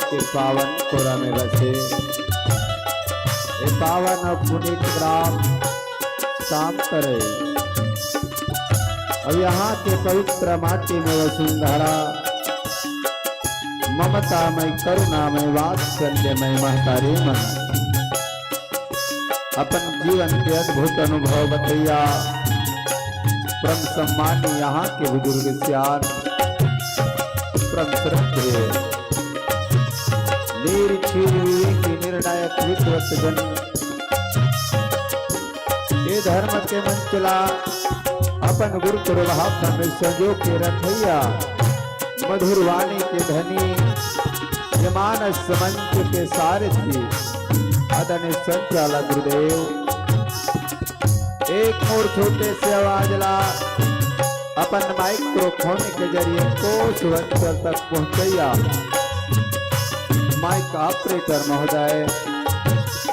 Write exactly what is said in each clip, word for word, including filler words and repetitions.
के पावन कोरा में बसे, ये पावन और पुनीत ग्राम शाम करे। और यहाँ के पवित्र माटी में वसुंधरा ममता मय, करुणा मय, वात्सल्य मय महतारी मन अपन जीवन के अद्भुत अनुभव बतैया। परम सम्मानी यहाँ के बुजुर्ग सियान, परम श्रद्धेय नीर क्षीर विवेकी निर्णायक विद्वत जन, ये धर्म के मंच ला अपन गुरु प्रभाव में संजो के रखैया, मधुर वाणी के धनी, ये मानस मंच के सारथी, आदरणीय संचालक गुरुदेव, एक मोर छोटे से आवाज ला अपन माइक्रोफोन के जरिए कोस अंचल तक पहुंचैया माइक ऑपरेटर महोदय,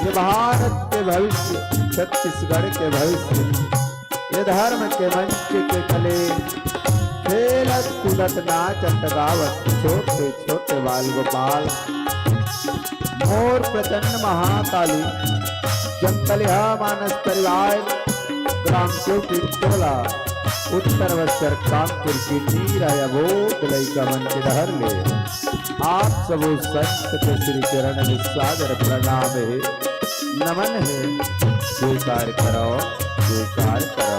ये भारत के भविष्य, छत्तीसगढ़ के भविष्य, ये धर्म के मंच के कले खेलत कूदत नाचत गावत छोटे छोटे बाल गोपाल, मोर प्रचंड महाकाली, जंगलिहा मानस परिवार, ग्राम चौकी टोला, उत्तर बस्तर कामपुर की नीरा या बोध लइका मन के डहर ले आप सबो संत के श्री चरण में सादर प्रणाम हे, नमन हे। स्वीकार करो, स्वीकार करो।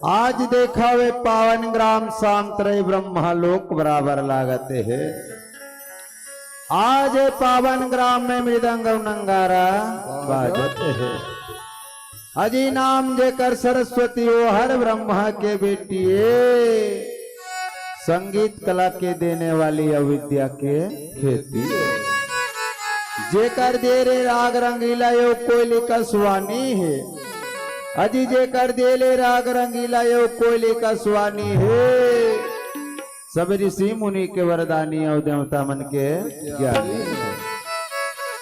आज देखा वे पावन ग्राम शांत रहे ब्रह्मा लोक बराबर लागत हे। आज ए पावन ग्राम में मृदंग अउ नंगारा बाजत हे। अजी नाम जेकर सरस्वती, वो हर ब्रह्मा के बेटी ए। संगीत कला के देने वाली अविद्या के खेती ए। जेकर दे ले राग रंगीला यो कोयली का सुहानी हे। अजी जेकर दे ले राग रंगीला यो कोयली का सुहानी हे। सब ऋषि मुनि के वरदानी अउ देवता मन के ज्ञानी हे।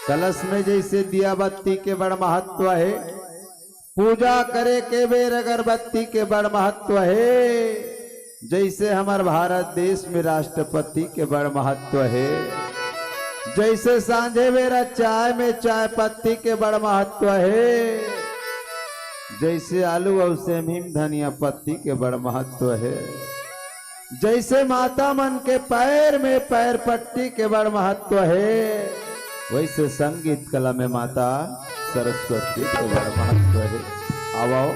कलश में जैसे दिया बत्ती के बड़ महत्व हे, पूजा करे के बेर अगरबत्ती के बड़ महत्व हे, जैसे हमर भारत देश में राष्ट्रपति के बड़ महत्व हे, जैसे सांझे बेरा चाय में चाय पत्ती के बड़ महत्व हे, जैसे आलू अउ सेम हिम धनिया पत्ती के बड़ महत्व हे, जैसे माता मन के पैर में पैर पट्टी के बड़ महत्व हे, वैसे संगीत कला में माता सरस्वती के बड़ महत्व हे। आवो,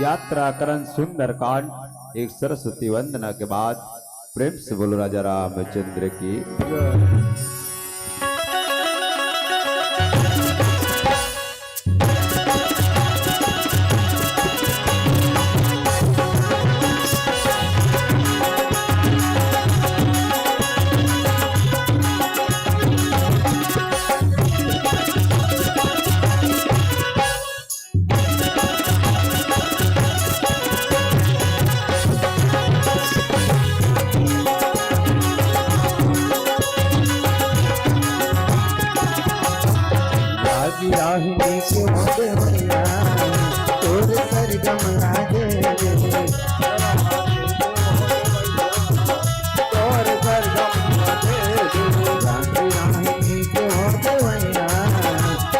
यात्रा करन सुंदरकांड, एक सरस्वती वंदना के बाद प्रेम से बोलो राजा रामचंद्र की। के हो देवैया, तोर सरगम ला दे दे। तोर सरगम ला दे दे। राम रानी के हो देवैया,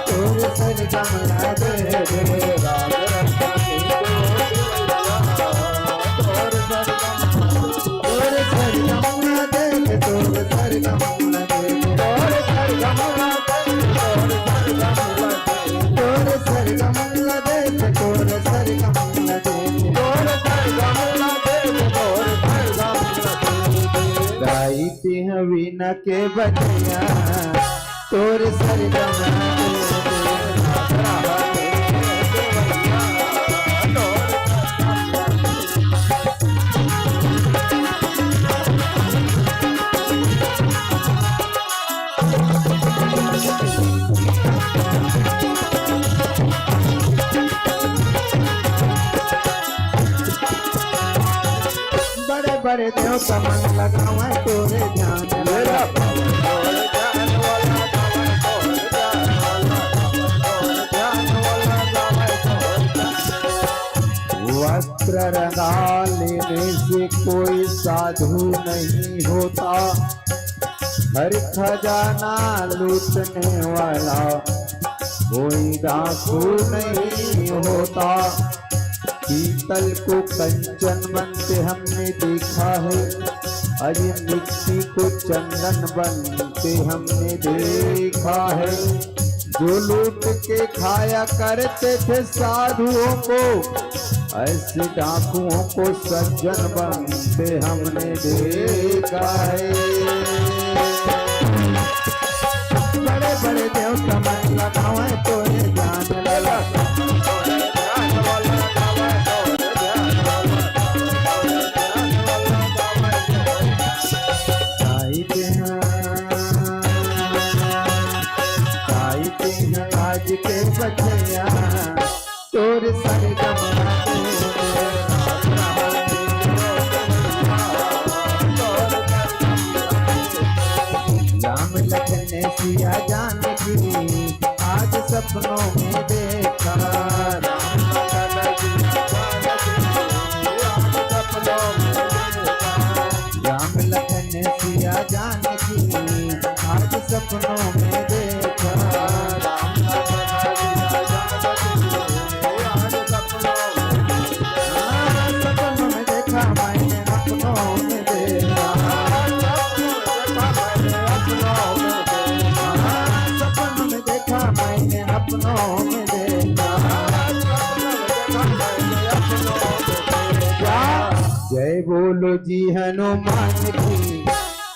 तोर सरगम ला दे दे। राम रानी के हो देवैया, तोर सरगम तोर सरगम ला दे दे, तोर सरगम ला दे दे। तोर सरगम ला दे दे, तोर सरगम ला दे दे। तोर सरगम ला दे दे, तोर सरगम ला दे दे। तोर सरगम ला दे दे, तोर सरगम ला दे दे। गाई तिहां वीणा के बजइया, तोर सरगम ला दे दे। बड़े बड़े देवता मन लगावय तोरे ध्यान। वस्त्र रंगा लेने से कोई साधु नहीं होता, हर खजाना लूटने वाला कोई डाकू नहीं होता। पीतल को कंचन बनते हमने देखा है, अरे मिट्टी को चंदन बनते हमने देखा है। जो लूट के खाया करते थे साधुओं को, ऐसे डाकुओं को सज्जन बनते हमने देखा है। बड़े बड़े देवता मन लगावय तोरे ध्यान। ताई तेहा, ताई तेहा आज के बचैया, तोर सरगम ला दे दे। राम लखन सिया जानकी आज सपनों में देखा। राम लखन सिया जानकी आज सपनों में देखा। हाँ, सपनों में देखा मैंने, अपनों में देखा। हाँ, सपनों में देखा मैंने, अपनों में देखा। क्या? जय बोलो जी हनुमान जी।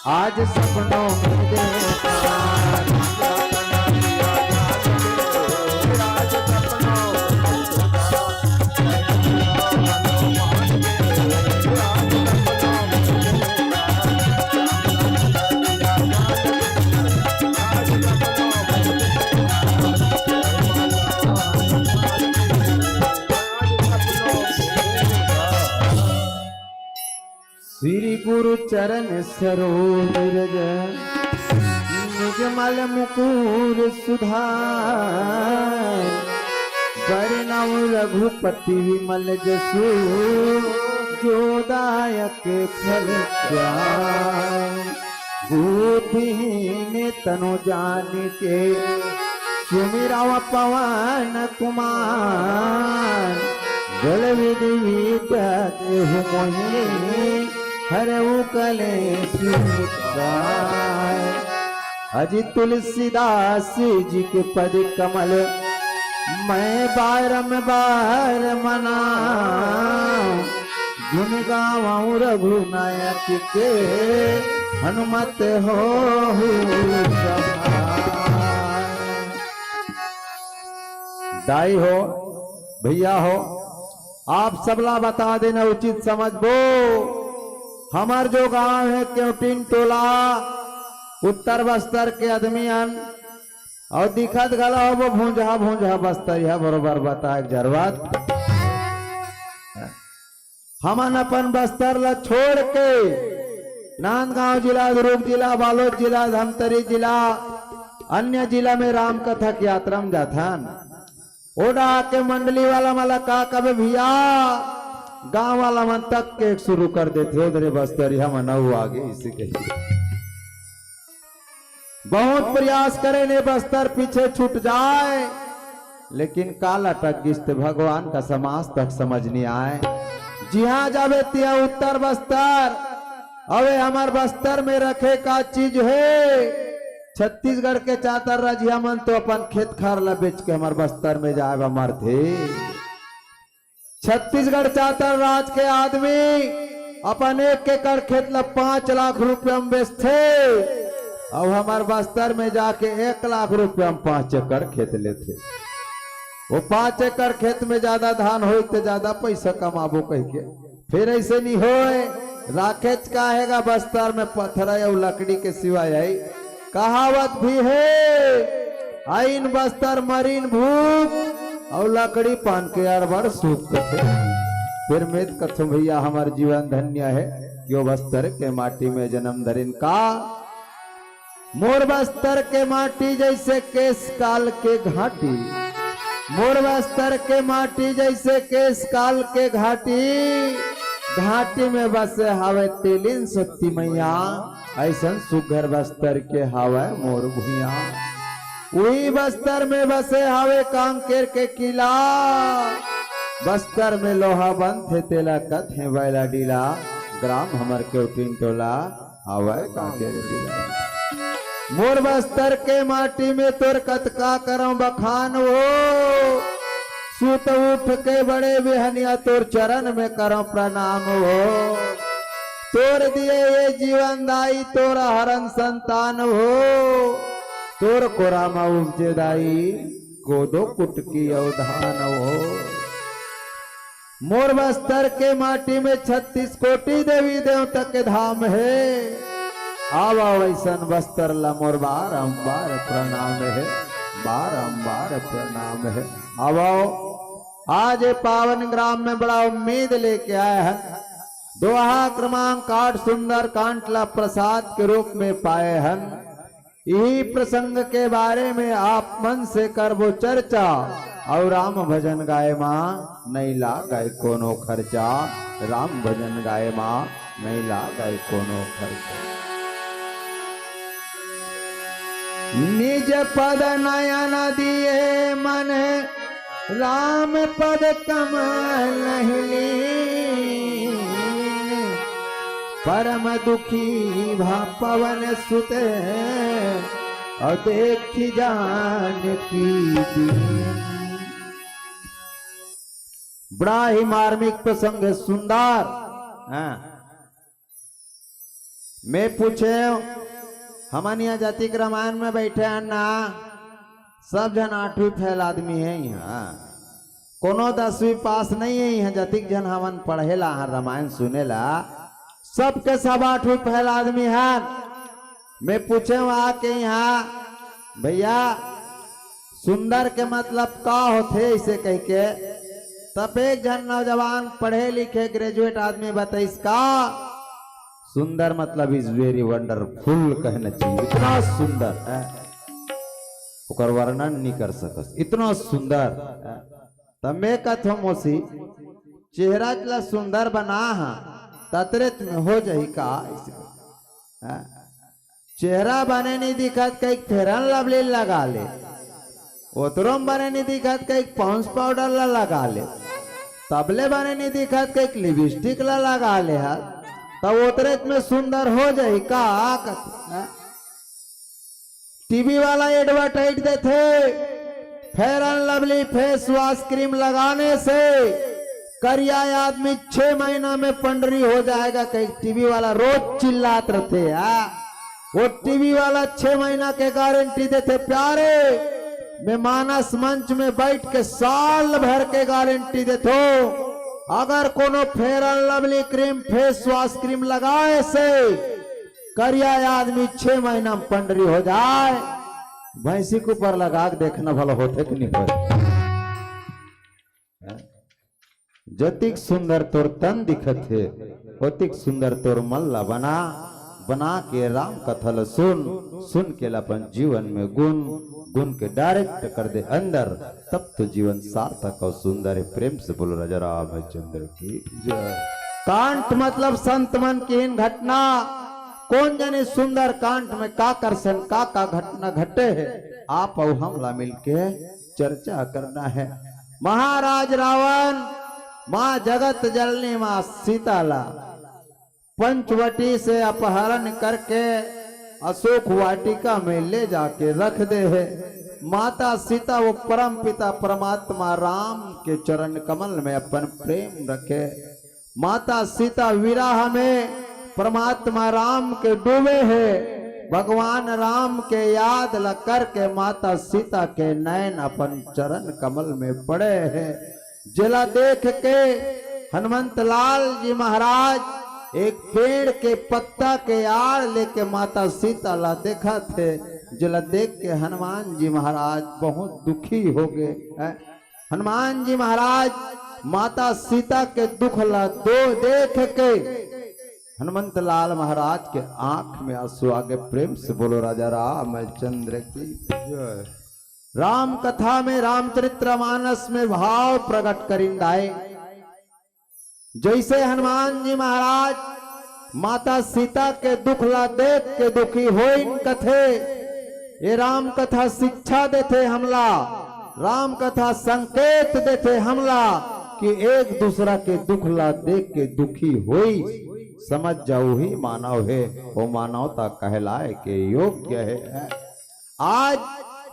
आज सपनों में देखा। श्री गुरु चरण सरोज रज, निज मल मुकुर सुधार। बरनउँ रघुपति विमल जसु, जो दायक फल पाए। बुद्धिहीन तनु जानिके, सुमिरउँ पवन कुमार। जल विधि विद्या देहु मोहि, हरउ कलेस विकार। अजि तुलसीदास जी के पद कमल, मैं बारंबार मनाउँ। गुन गावउँ रघुनायक के, हनुमत होहु सहाय। दाई हो, भैया हो, आप सबला बता देना उचित समझबो। हमर जो गांव हे केवटिन टोला, उत्तर बस्तर के आदमी अन, अउ दिखत घला होबो भूंजहा भूंजहा बस्तरिया बरोबर बताए के जरूरत। हमन अपन बस्तर ला छोड़ के नांदगांव जिला, दुर्ग जिला, बालोद जिला, धमतरी जिला, अन्य जिला में राम कथा के यात्रा में जाथन। ओडा के मंडली वाला मन ला का कबे भैया, गांव वाला मन तक के शुरू कर देथे, "ओ दे रे बस्तर, हमन अउ आगे," इसे कहिके। बहुत प्रयास करे ने बस्तर पीछे छूट जाए, लेकिन काल अटक गिस ते भगवान का समाज तक समझ नहीं आए। जिहां जाबे तिहां उत्तर बस्तर, अबे हमर बस्तर में रखे का चीज हे? छत्तीसगढ़ के चातर रजिया मन तो अपन खेत खार ला बेच के हमर बस्तर में जाए बर मरथे। छत्तीसगढ़ चातर राज के आदमी अपन एक एकड़ खेत ला पांच लाख रुपया में बेचथे, अउ हमर बस्तर में जाके एक लाख रुपया में पांच एकड़ खेत लेथे। वो पांच एकड़ खेत में ज्यादा धान होई ते ज्यादा पैसा कमाबो कहिके। फिर ऐसे नहीं होए, राखेच का हेगा बस्तर में पत्थर अउ लकड़ी के सिवाय आई। कहावत भी हे, "आइन बस्तर मरीन भूख, अउ लकड़ी पान के अड़बड़ सुख" कथे। फिर मैं त कथों भैया, हमर जीवन धन्य हे कि वो बस्तर के माटी में जन्म धरिन का। मोर बस्तर के माटी जैसे केश काल के घाटी, मोर बस्तर के माटी जैसे केश काल के घाटी, घाटी में बसे हावे तेलिन शक्ति मैया, ऐसन सुघर बस्तर के हावे मोर भुइया। उही बस्तर में बसे हावे कांकेर के किला, बस्तर में लोहा बनथे तेला कथे बैला डीला, ग्राम हमर केवटिन टोला, हावय कांकेर जिला। मोर बस्तर के माटी में तोर कतका करम बखान हो। सुत उठ के बड़े बिहनिया तोर चरण में करम प्रणाम हो। तोर दिए ये जीवन दाई तोर हरन संतान हो। तोर कोरा मा उपजे दाई कोदो कुटकी अउ धान हो। मोर बस्तर के माटी में छत्तीस कोटि देवी देवता के धाम हे। आवा वैसन बस्तर ला मोर बारंबार प्रणाम हे, बारंबार प्रणाम हे। आवो, आज ये पावन ग्राम में बड़ा उम्मीद लेके आए हन। दोहा क्रमांक आठ सुंदर कांड ला प्रसाद के रूप में पाए हन। इही प्रसंग के बारे में आप मन से करबो चर्चा। अउ राम भजन गाए मा नइ लागय कोनो खर्चा, राम भजन गाए मा नइ लागय कोनो खर्चा। निज पद नयन दिए मन राम पद कमल नहीं लीन। परम दुखी भा पवन सुत अउ देखि जानकी दीन। बड़ा ही मार्मिक प्रसंग हे, सुंदर। हाँ। मैं पूछेंव, हमन इहाँ जतिक रामायण में बइठे हन ना, सब झन आठवीं फेल आदमी हे इहाँ, कोनो दसवीं पास नइ हे इहाँ, जतिक झन हमन पढ़े ला हन, रामायण सुने ला, सबके सब आठवीं फेल आदमी हन। मैं पूछेंव आके इहाँ, भैया, सुंदर के मतलब का होथे इसे कहिके, तब एक झन नौजवान पढ़े लिखे graduate आदमी बताइस का, सुंदर मतलब is very wonderful कहना चाहिए, इतना सुंदर हे, ओकर वर्णन नहीं कर सकस, इतना सुंदर हे। तब मैं कथों मौसी, चेहरा ला सुंदर बना हा, ततरेत में हो जाही का? इसे, हाँ? चेहरा बने नहीं दिखत, कहीं Fair and Lovely लगा ले, ओतरो में बने नहीं दिखत, कहीं Pond's powder ला लगा ले, तबले बने नहीं दिखत, कहीं lipstick ला लगा ले हा, तब ओतरेत में सुंदर हो जाही का? कथे, हाँ? टीवी वाला advertise देथे, Fair and Lovely face wash cream लगाने से करिया आदमी छह महीना में पंडरी हो जाएगा, कहीं टीवी वाला रोज चिल्लात रहथे यार। वो टीवी वाला छह महीना के गारंटी देथे प्यारे, मैं मानस मंच में बैठ के साल भर के गारंटी देथों, अगर कोनो Fair and Lovely cream, face wash cream लगाए से करिया आदमी छह महीना में पंडरी हो जाए, भैंसी के ऊपर लगा के देखना भला होथे कि नहीं होय। जतिक सुंदर तोर तन दिखत हे, ओतिक सुंदर तोर मन ला बना। बना के राम कथा ल सुन, सुन के ल अपन जीवन में गुन, गुन के डायरेक्ट कर दे अंदर, तब तो जीवन सार्थक अउ सुंदर हे। प्रेम से बोलो राजा रामचंद्र की जय। कांट मतलब संत मन की इन घटना, कोन जनी सुंदर कांट में का करसन, का का घटना घटे हे, आप अउ हमला मिलके चर्चा करना हे। महाराज रावण माँ जगत जननी माँ सीता ला पंचवटी से अपहरण करके अशोक वाटिका में ले जाके रख दे हे। माता सीता वो परम पिता परमात्मा राम के चरण कमल में अपन प्रेम रखे। माता सीता विरह में परमात्मा राम के डूबे हे। भगवान राम के याद ल करके माता सीता के नैन अपन चरण कमल में पड़े हे। जेला देख के हनुमंत लाल जी महाराज एक पेड़ के पत्ता के आड़ लेके माता सीता ला देखत हे, जेला देख के हनुमान जी महाराज बहुत दुखी हो गए हैं। हनुमान जी महाराज माता सीता के दुख ला दो देख के हनुमंत लाल महाराज के आंख में आंसू आ गए। प्रेम से बोलो राजा रामचंद्र की जय। राम कथा में, रामचरित्र मानस में भाव प्रकट करिंदाए। जैसे हनुमान जी महाराज माता सीता के दुख ला देख के दुखी होइन कथे, ये राम कथा शिक्षा देथे हमला, राम कथा संकेत देथे हमला कि एक दूसरा के दुख ला देख के दुखी होई, समझ जाओ ही मानव हे, वो मानवता कहलाए के योग्य हे। आज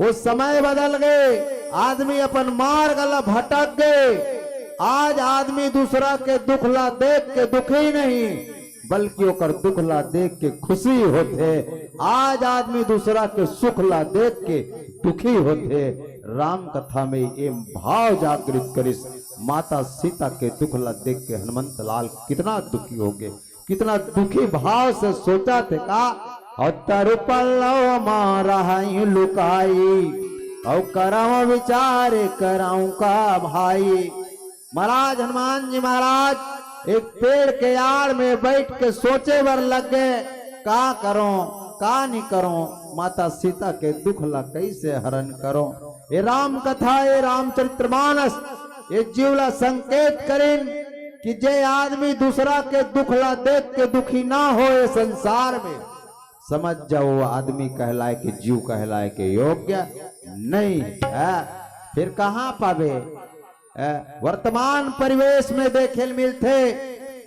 वो समय बदल गए, आदमी अपन मार्ग ला भटक गए। आज आदमी दूसरा के दुख ला देख के दुखी नहीं, बल्कि ओकर दुख ला देख के खुशी होथे। आज आदमी दूसरा के सुख ला देख के दुखी होथे। राम कथा में ये भाव जागृत करिस, माता सीता के दुख ला देख के हनुमंत लाल कितना दुखी हो गए। कितना दुखी भाव से सोचथे का, अउ तरु पल्लव मा रहई लुकाई, अउ करव विचार करव का भाई। महाराज हनुमान जी महाराज एक पेड़ के आड़ में बैठ के सोचे बर लग गए, का करो, का नहीं करो, माता सीता के दुख ला कैसे हरण करो। ये राम कथा, ये रामचरित्र मानस, ये जीव ला संकेत करिन कि जे आदमी दूसरा के दुख ला देख के दुखी ना हो ये संसार में, समझ जाओ, वो आदमी कहलाए के, जीव कहलाए के योग्य नहीं है। फिर कहाँ पावे? ए, वर्तमान परिवेश में देखे ल मिलथे,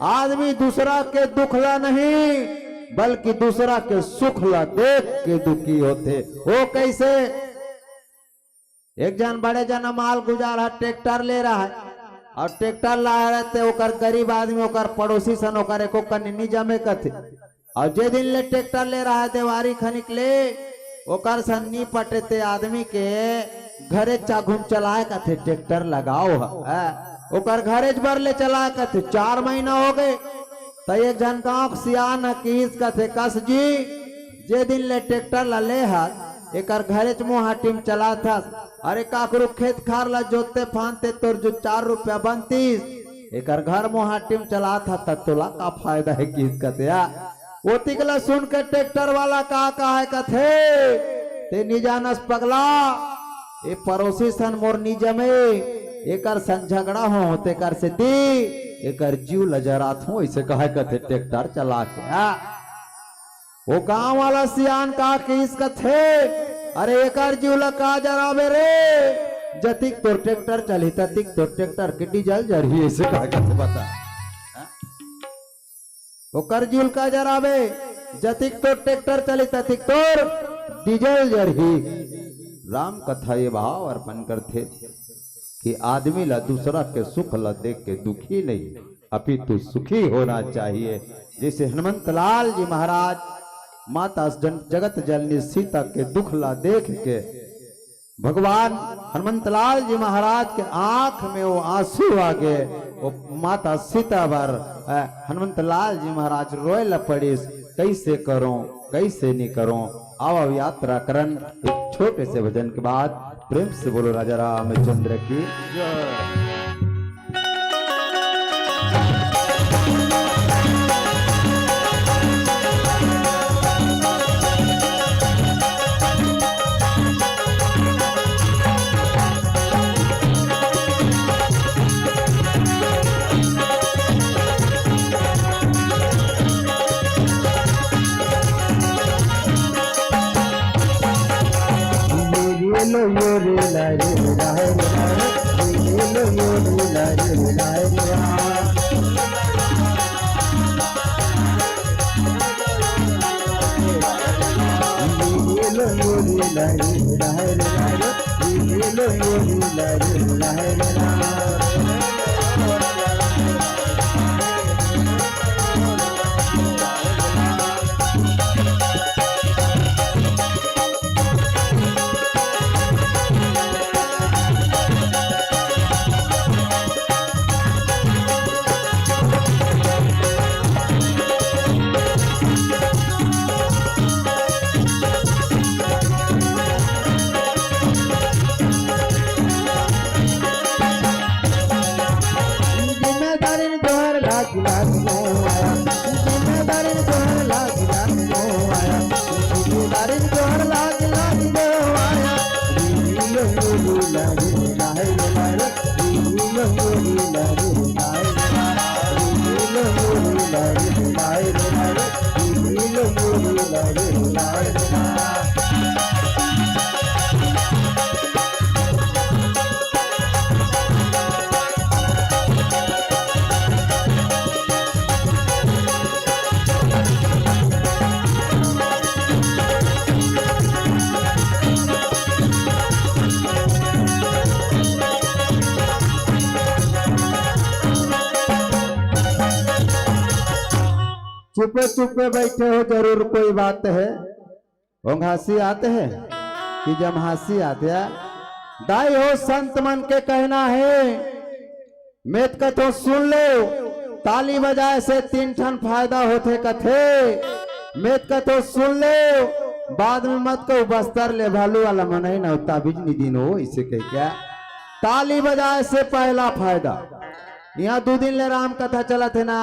आदमी दूसरा के दुख ला नहीं, बल्कि दूसरा के सुख ला देख के दुखी होथे। वो कैसे? एक जन बड़े जन माल गुजार ह ट्रैक्टर ले रहा है, अउ ट्रैक्टर ला रहे ते ओकर गरीब आदमी, ओकर पड़ोसी सन ओकर एको कन नी जमे कथे। अउ जे दिन ले ट्रैक्टर ले रहा है देवारी खनिक ले, ओकर सन नी पटे ते आदमी के घरे चाघुम चलाए कथे ट्रैक्टर लगाओ ह। हैं? ओकर घरेच बर ले चलाए कथे, चार महीना हो गए। त एक झन गांव के सियान ह किहिस कथे, कस जी, जे दिन ले ट्रैक्टर ला ले हस, एकर घरेच मुहाटी म चलात हस। अरे काकरू खेत खार ला जोतते फांदते तोर जो चार रुपया बनतीस, एकर घर मुहाटी म चलात हस, त तोला का फायदा हे किहिस कथे। आ ओतिक ला सुन के ट्रैक्टर वाला का कहे कथे, ते नी जानस पगला, ए पड़ोसी सन मोर नी जमे, एकर सन झगड़ा हो, तेकर सेती एकर जीव ला जरात हो, ऐसे कहे कथे ट्रैक्टर चला के। आ, वो गांव वाला सियान का किहिस कथे, अरे एकर जीव ला का जराबे रे, जतिक तोर ट्रैक्टर चलही ततिक तोर ट्रैक्टर के डीजल जरही, ऐसे कहे कथे बता। ओकर जीव ल का जराबे, जतिक तोर ट्रैक्टर चली ततिक तोर डीजल जरही। राम कथा ये भाव अर्पण करथे कि आदमी ला दूसरा के सुख ला देख के दुखी नहीं, अपितु सुखी होना चाहिए। जैसे हनुमंत लाल जी महाराज माता जन, जगत जननी सीता के दुख ला देख के भगवान हनुमंत लाल जी महाराज के आंख में वो आंसू आ गए। वो माता सीता बर, अ, हनुमंत लाल जी महाराज रोए ल पड़िस, कैसे करो, कैसे नहीं करो। आओ अब यात्रा करन एक छोटे से भजन के बाद। प्रेम से बोलो राजा रामचंद्र की। जिम्मेदारी जोहर लागी लागी मोर माया, जिम्मेदारी जोहर लागी लागी मोर माया, जिम्मेदारी जोहर लागी लागी मोर माया। चुपे चुपे बैठे हो, जरूर कोई बात है। ओंघासी आते हैं कि जमहासी आते हैं। दाई हो, संत मन के कहना है, मैं त कथों सुन ले, ताली बजाए से तीन ठन फायदा होथे कथे। मैं त कथों सुन ले, बाद में मत कहो बस्तर ले भालू वाला मनई ना ताबीज नी दीन हो, इसे कह क्या? ताली बजाए से पहला फायदा। यहाँ दू दिन ले राम कथा चलत हे ना,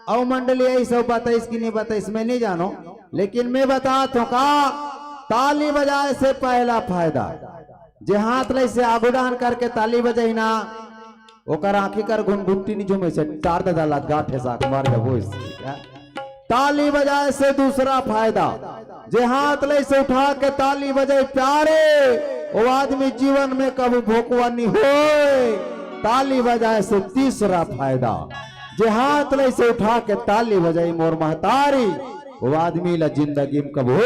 अउ मंडली आई सब बताइस कि नहीं बताइस, मैं नहीं जानो, लेकिन मैं बतात हों का, ताली बजाए से पहला फायदा, जे हाथ ले से आगू डाहन करके ताली बजाही ना, ओकर आँखी कर घुनघुट्टी नहीं झूमे से टार दे दाला गांठ हे साक मार जबो इस। ताली बजाए से दूसरा फायदा, जे हाथ ले से उठा के ताली बजाए प्यारे, वो आदमी जीवन में कभी भोकवा नहीं होए। ताली बजाए से तीसरा फायदा, जे हाथ ले से उठा के ताली बजाई मोर महतारी, वो आदमी ला जिंदगी में कबो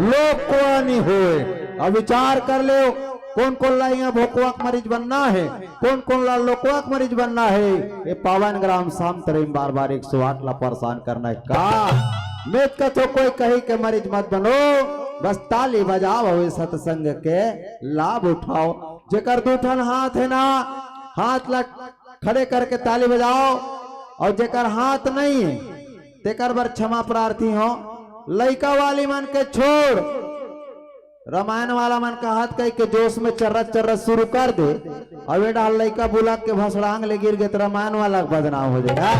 लोकवा नहीं होए। अब विचार कर ले, कौन कौन ला यहाँ भोकवा के मरीज बनना है, कौन कौन ला लोकवा के मरीज बनना है। ये पावन ग्राम शाम तरे में बार बार एक सौ आठ ला परेशान करना है का? मैं त कथों कोई कही के मरीज मत बनो, बस ताली बजाओ, ये सत्संग के लाभ उठाओ। जेकर दू ठन हाथ है ना, हाथ ला खड़े करके ताली बजाओ, और जेकर हाथ नहीं है, तेकर बर क्षमा प्रार्थी हो। लइका वाली मन के छोड़, रामायण वाला मन का हाथ कह के जोश में चर्रत चर्रत शुरू कर दे, और ये डाल लइका बुला के भसड़ांग ले गिर गए तो रामायण वाला के बदनाम हो जाएगा।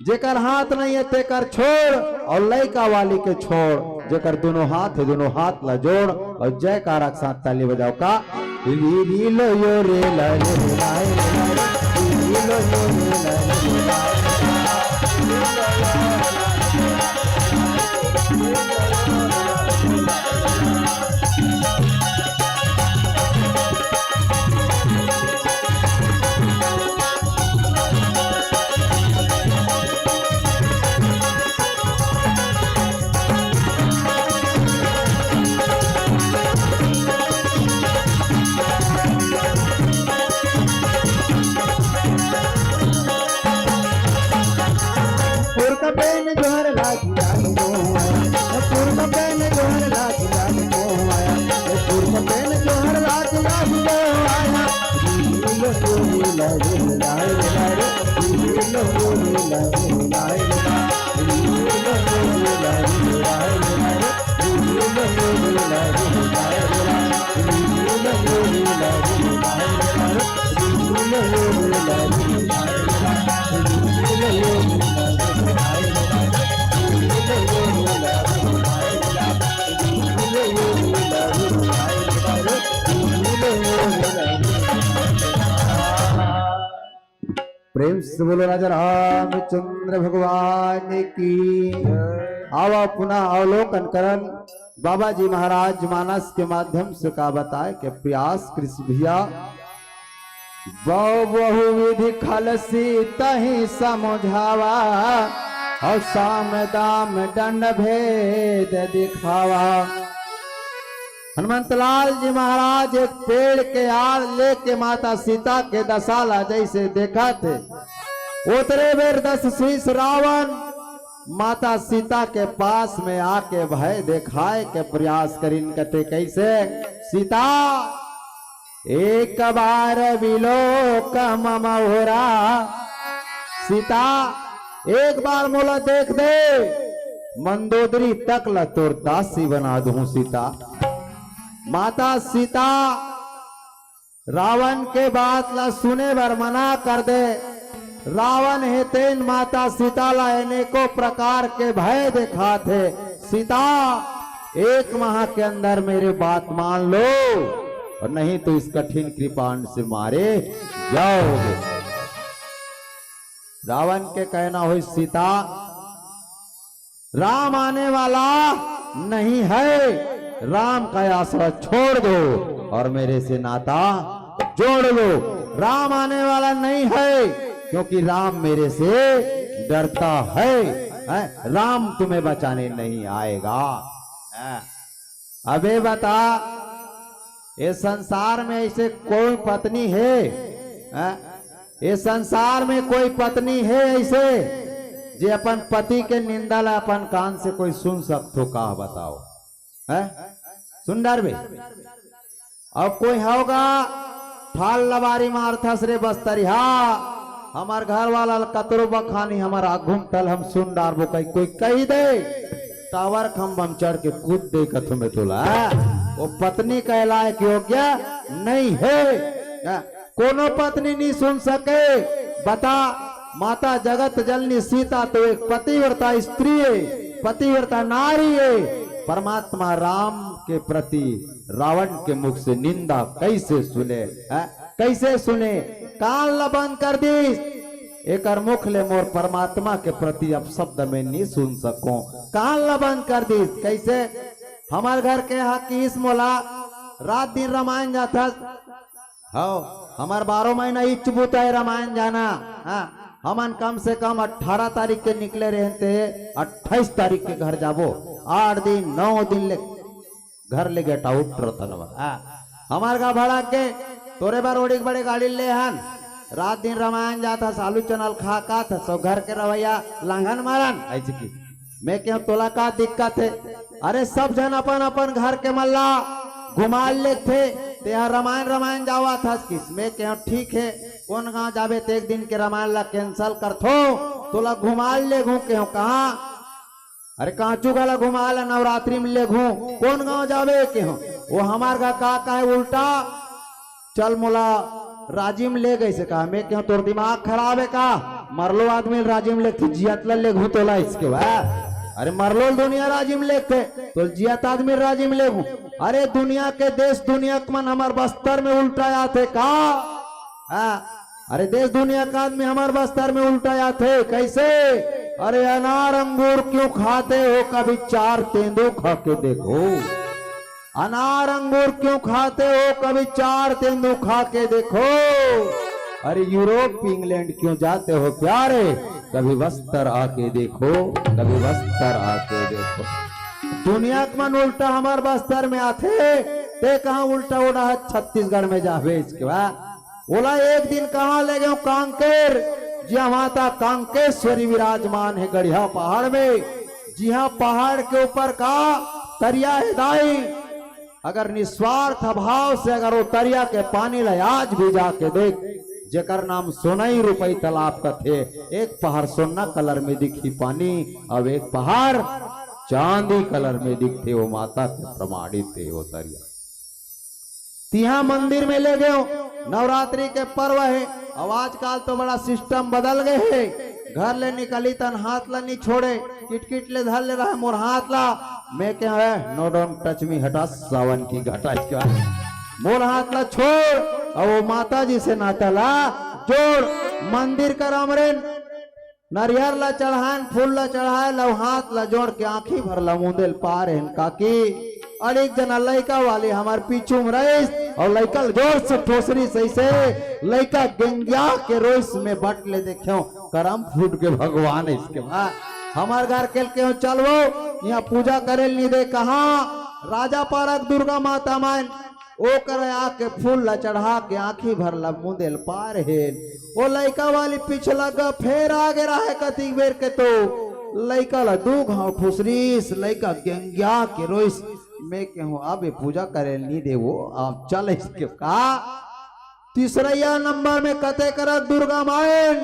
जेकर हाथ नहीं है तेकर छोड़, और लइका वाली के छोड़, जेकर दोनों हाथ है दोनों हाथ ला जोड़, और जयकारा के साथ ताली बजाओ का। री री लो यो रे ला रे ला रे ला रे, री री लो यो रे ला रे ला रे। पुरखा पेन जोहर लागी लागी मोआ, पुरखा पेन जोहर लागी लागी मोआ, पुरखा पेन जोहर लागी लागी मोआ। प्रेम से बोलो राजा रामचंद्र भगवान की। आवा पुनः अवलोकन करन, बाबा जी महाराज मानस के माध्यम से का बताए के प्रयास कृष्ण भैया। बहु बहु विधि खलसी तहि समुझावा, और साम दाम दंड भेद दिखावा। हनुमंतलाल जी महाराज एक पेड़ के आड़ लेके माता सीता के दशा ला जैसे देखत हे, ओतरे बेर दस शीश रावण माता सीता के पास में आके भय देखाए के प्रयास करिन, कथे कैसे, सीता, एक बार विलोक मम होरा, सीता, एक बार मोला देख दे, मंदोदरी तक ला तोर दासी बना दूं सीता। माता सीता रावण के बात ला सुने बर मना कर दे। रावण हे तेन माता सीता ला अनेकों प्रकार के भय देखात हे। सीता, एक माह के अंदर मेरे बात मान लो, और नहीं तो इस कठिन कृपाण से मारे जाओगे। रावण के कहना होय, सीता, राम आने वाला नहीं है, राम का आसरा छोड़ दो और मेरे से नाता जोड़ लो। राम आने वाला नहीं है, क्योंकि राम मेरे से डरता है, हैं? राम तुम्हें बचाने नहीं आएगा, हैं? अबे बता, ये संसार में ऐसे कोई पत्नी है, हैं? ये संसार में कोई पत्नी है ऐसे जे अपन पति के निंदा ला अपन कान से कोई सुन सकथो का, बताओ, हैं? सुन डरबे। अब कोई होगा, थाल लबारी मारथस रे बस्तरिहा, हमर घर वाला ल कतरो बखानी, हमर आघू म तल हम सुन डारबो कही, कोई कही दे, टावर खंभा म चढ़ के कूद दे कथो में तोला। वो पत्नी कहलाए के योग्य नहीं है। कोनो पत्नी नहीं सुन सके। बता, माता जगत जननी सीता तो एक पतिव्रता स्त्री है, पतिव्रता नारी है। परमात्मा राम के प्रति रावण के मुख से निंदा कैसे सुने, हैं? कैसे सुने? कान ला बंद कर दीस। एकर मुख ले मोर परमात्मा के प्रति अपशब्द में नहीं सुन सकूं। कान ला बंद कर दीस। कैसे? हमर घर के हा किस मोला रात दिन रामायण जाथस। हव, हमर बारह महीना इच बुता है रामायण जाना। हाँ, हमन कम से कम अठारह तारीख के निकले रहन ते अट्ठाईस तारीख के घर जाबो। आठ दिन, नौ दिन ले घर ले get out रतन बा। हाँ, हमर गा भड़क के तोरे बर ओड़ी के बड़े गाड़ी ले हन। रात दिन रामायण जात हस, आलू चना ल खा खात हस, सो घर के रवैया लांघन मारन, ऐसे की। मैं केहेंव तोला का दिक्कत हे? अरे सब झन अपन अपन घर के मन ला घुमा लेथे, तेहा रामायण रामायण जावत हस किस। मैं केहेंव ठीक हे, कोन गांव जाबे ते एक दिन के रामायण ला cancel करथो, तोला घुमा लेघूं केहेंव कहां? अरे कांचू घला घुमा ला नवरात्रि में लेघूं, कोन गांव जाबे केहेंव? वो हमर गा का कहे उल्टा, चल मोला राजिम ले गइसे का। मैं केहेंव तोर दिमाग खराब हे का? मरलो आदमी राजिम लेथे, जियत ला लेघूं तोला इसके बाद। अरे मरलो दुनिया राजिम लेथे, तो जियत आदमी राजिम लेघूं। अरे दुनिया के देश दुनिया के मन हमर बस्तर में उल्टा आथे का? हाँ, अरे देश दुनिया का आदमी हमर बस्तर में उल्टा आथे। कैसे? अरे अनार अंगूर क्यों खाते हो, कभी चार तेंदू खा के देखो। अनार अंगूर क्यों खाते हो, कभी चार तेंदू खा के देखो। अरे यूरोप इंग्लैंड क्यों जाते हो प्यारे, कभी बस्तर आके देखो, कभी बस्तर आके देखो। दुनिया के मन उल्टा हमर बस्तर में आथे, ते कहां उल्टा उड़ा है छत्तीसगढ़ में जाबे इसके बाद। ओला एक दिन कहां ले गेंव कांकेर, जिहां माता कांकेश्वरी विराजमान हे गड़िया पहाड़ में, जिहां पहाड़ के ऊपर का तरिया हे दाई। अगर निस्वार्थ भाव से अगर वो तरिया के पानी ला आज भी जाके देख, जेकर नाम सोनई रुपई तालाब कथे, एक पहाड़ सोना colour में दिखही पानी, अब एक पहाड़ चांदी colour में दिखथे, वो माता के प्रमाणित हे वो तरिया। तिहां मंदिर में ले गेंव, नवरात्रि के पर्व हे। अब आजकल तो बड़ा system बदल गे हे, घर ले निकली तन हाथ ला नी छोड़े, किटकिट ले धर ले रहे मोर हाथ ला। मैं केहेंव, "No, don't touch me, हटा सावन की घटा इसके बाद।" मोर हाथ ला छोड़, अउ वो माता जी से नाता ला जोड़। मंदिर कर अमरेन नरियर ला चढ़ाएन, फूल ला चढ़ाए, लव हाथ ला जोड़ के आंखी भर ला मूंदे ल पारेन काकी। अउ एक जना लइका वाली हमर पीछू में रहिस, अउ लइका ल जोर से ठोसरिस अइसे, लइका गेंगिया के रोइस में बट ले देखेंव, करम फूट गे भगवान इसके बाद। हमर घर के ल केहेंव चलवो, इहां पूजा करे ल नी दे कहां, राजा पारा के दुर्गा माता मन ओकर आके फूल ला चढ़ा के आँखी भर ला मुंदे ल पार हेन। ओ लइका वाली पीछे लग गे, फेर आगे रहे कतिक बेर के तो लइका ला दू घांव ठुसरिस, लइका गेंगिया के रोइस। मैं केहूं अब ये पूजा करे ल नी देवो, अब चल इसके का। तीसरैया नंबर में कते करत दुर्गा मायन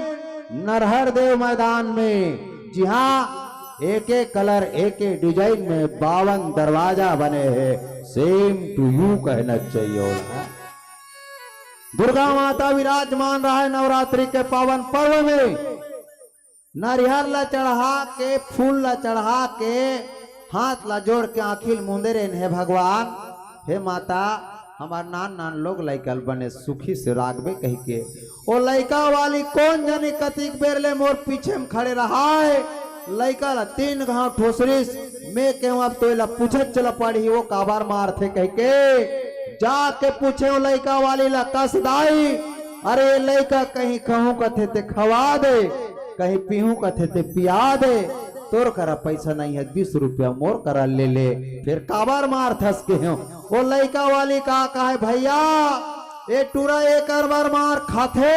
नरहर देव मैदान में, जी हाँ, एक एक कलर, एक एक डिजाइन में बावन दरवाजा बने हे। Same to you कहना चाहिए होला। दुर्गा माता विराजमान रहे नवरात्रि के पावन पर्व में। नरिहर ला चढ़ा के, फूल ला चढ़ा के, हाथ ला जोड़ के आँखी ल मुंदे रेन, हे भगवान, हे माता, हमार नान नान लोग लइका ल बने सुखी से राखबे कहिके। ओ लइका वाली कोन जनी कतिक बेर ले मोर पीछे में खड़े रहाय। लइका ला तीन घांव ठोसरिस। मैं केहूं अब तो एला पूछे चला पड़ही, वो काबर मारथे कहिके। जाके पूछे ओ लइका वाली ला, कस दाई, अरे ये लइका कहीं खाहूं कथे ते खवा दे, कहीं पीहूं कथे ते पिया दे। तोर करा पैसा नहीं है, बीस रुपया मोर करा ले ले, फिर काबर मारथस केहेंव। ओ लइका वाली का कहे, भैया, ए टूरा एकर बर मार खाथे।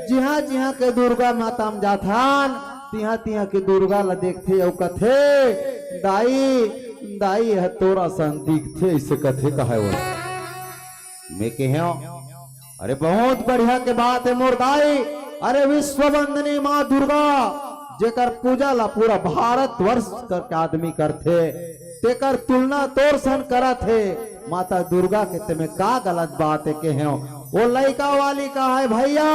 जिहां जिहां के दुर्गा माता म जाथन, तिहां तिहां के दुर्गा ला देखथे अउ कथे, दाई, दाई ह तोर असन दिखथे, अइसे कथे कहे वो। मैं केहेंव, अरे बहुत बढ़िया के बात हे मोर दाई। अरे विश्व वंदनी माँ दुर्गा, जेकर पूजा ला पूरा भारत वर्ष करके आदमी करथे, तेकर तुलना तोर सन करत हे। माता दुर्गा के तेमे का गलत बात हे केहेंव। ओ लइका वाली कहे, भैया,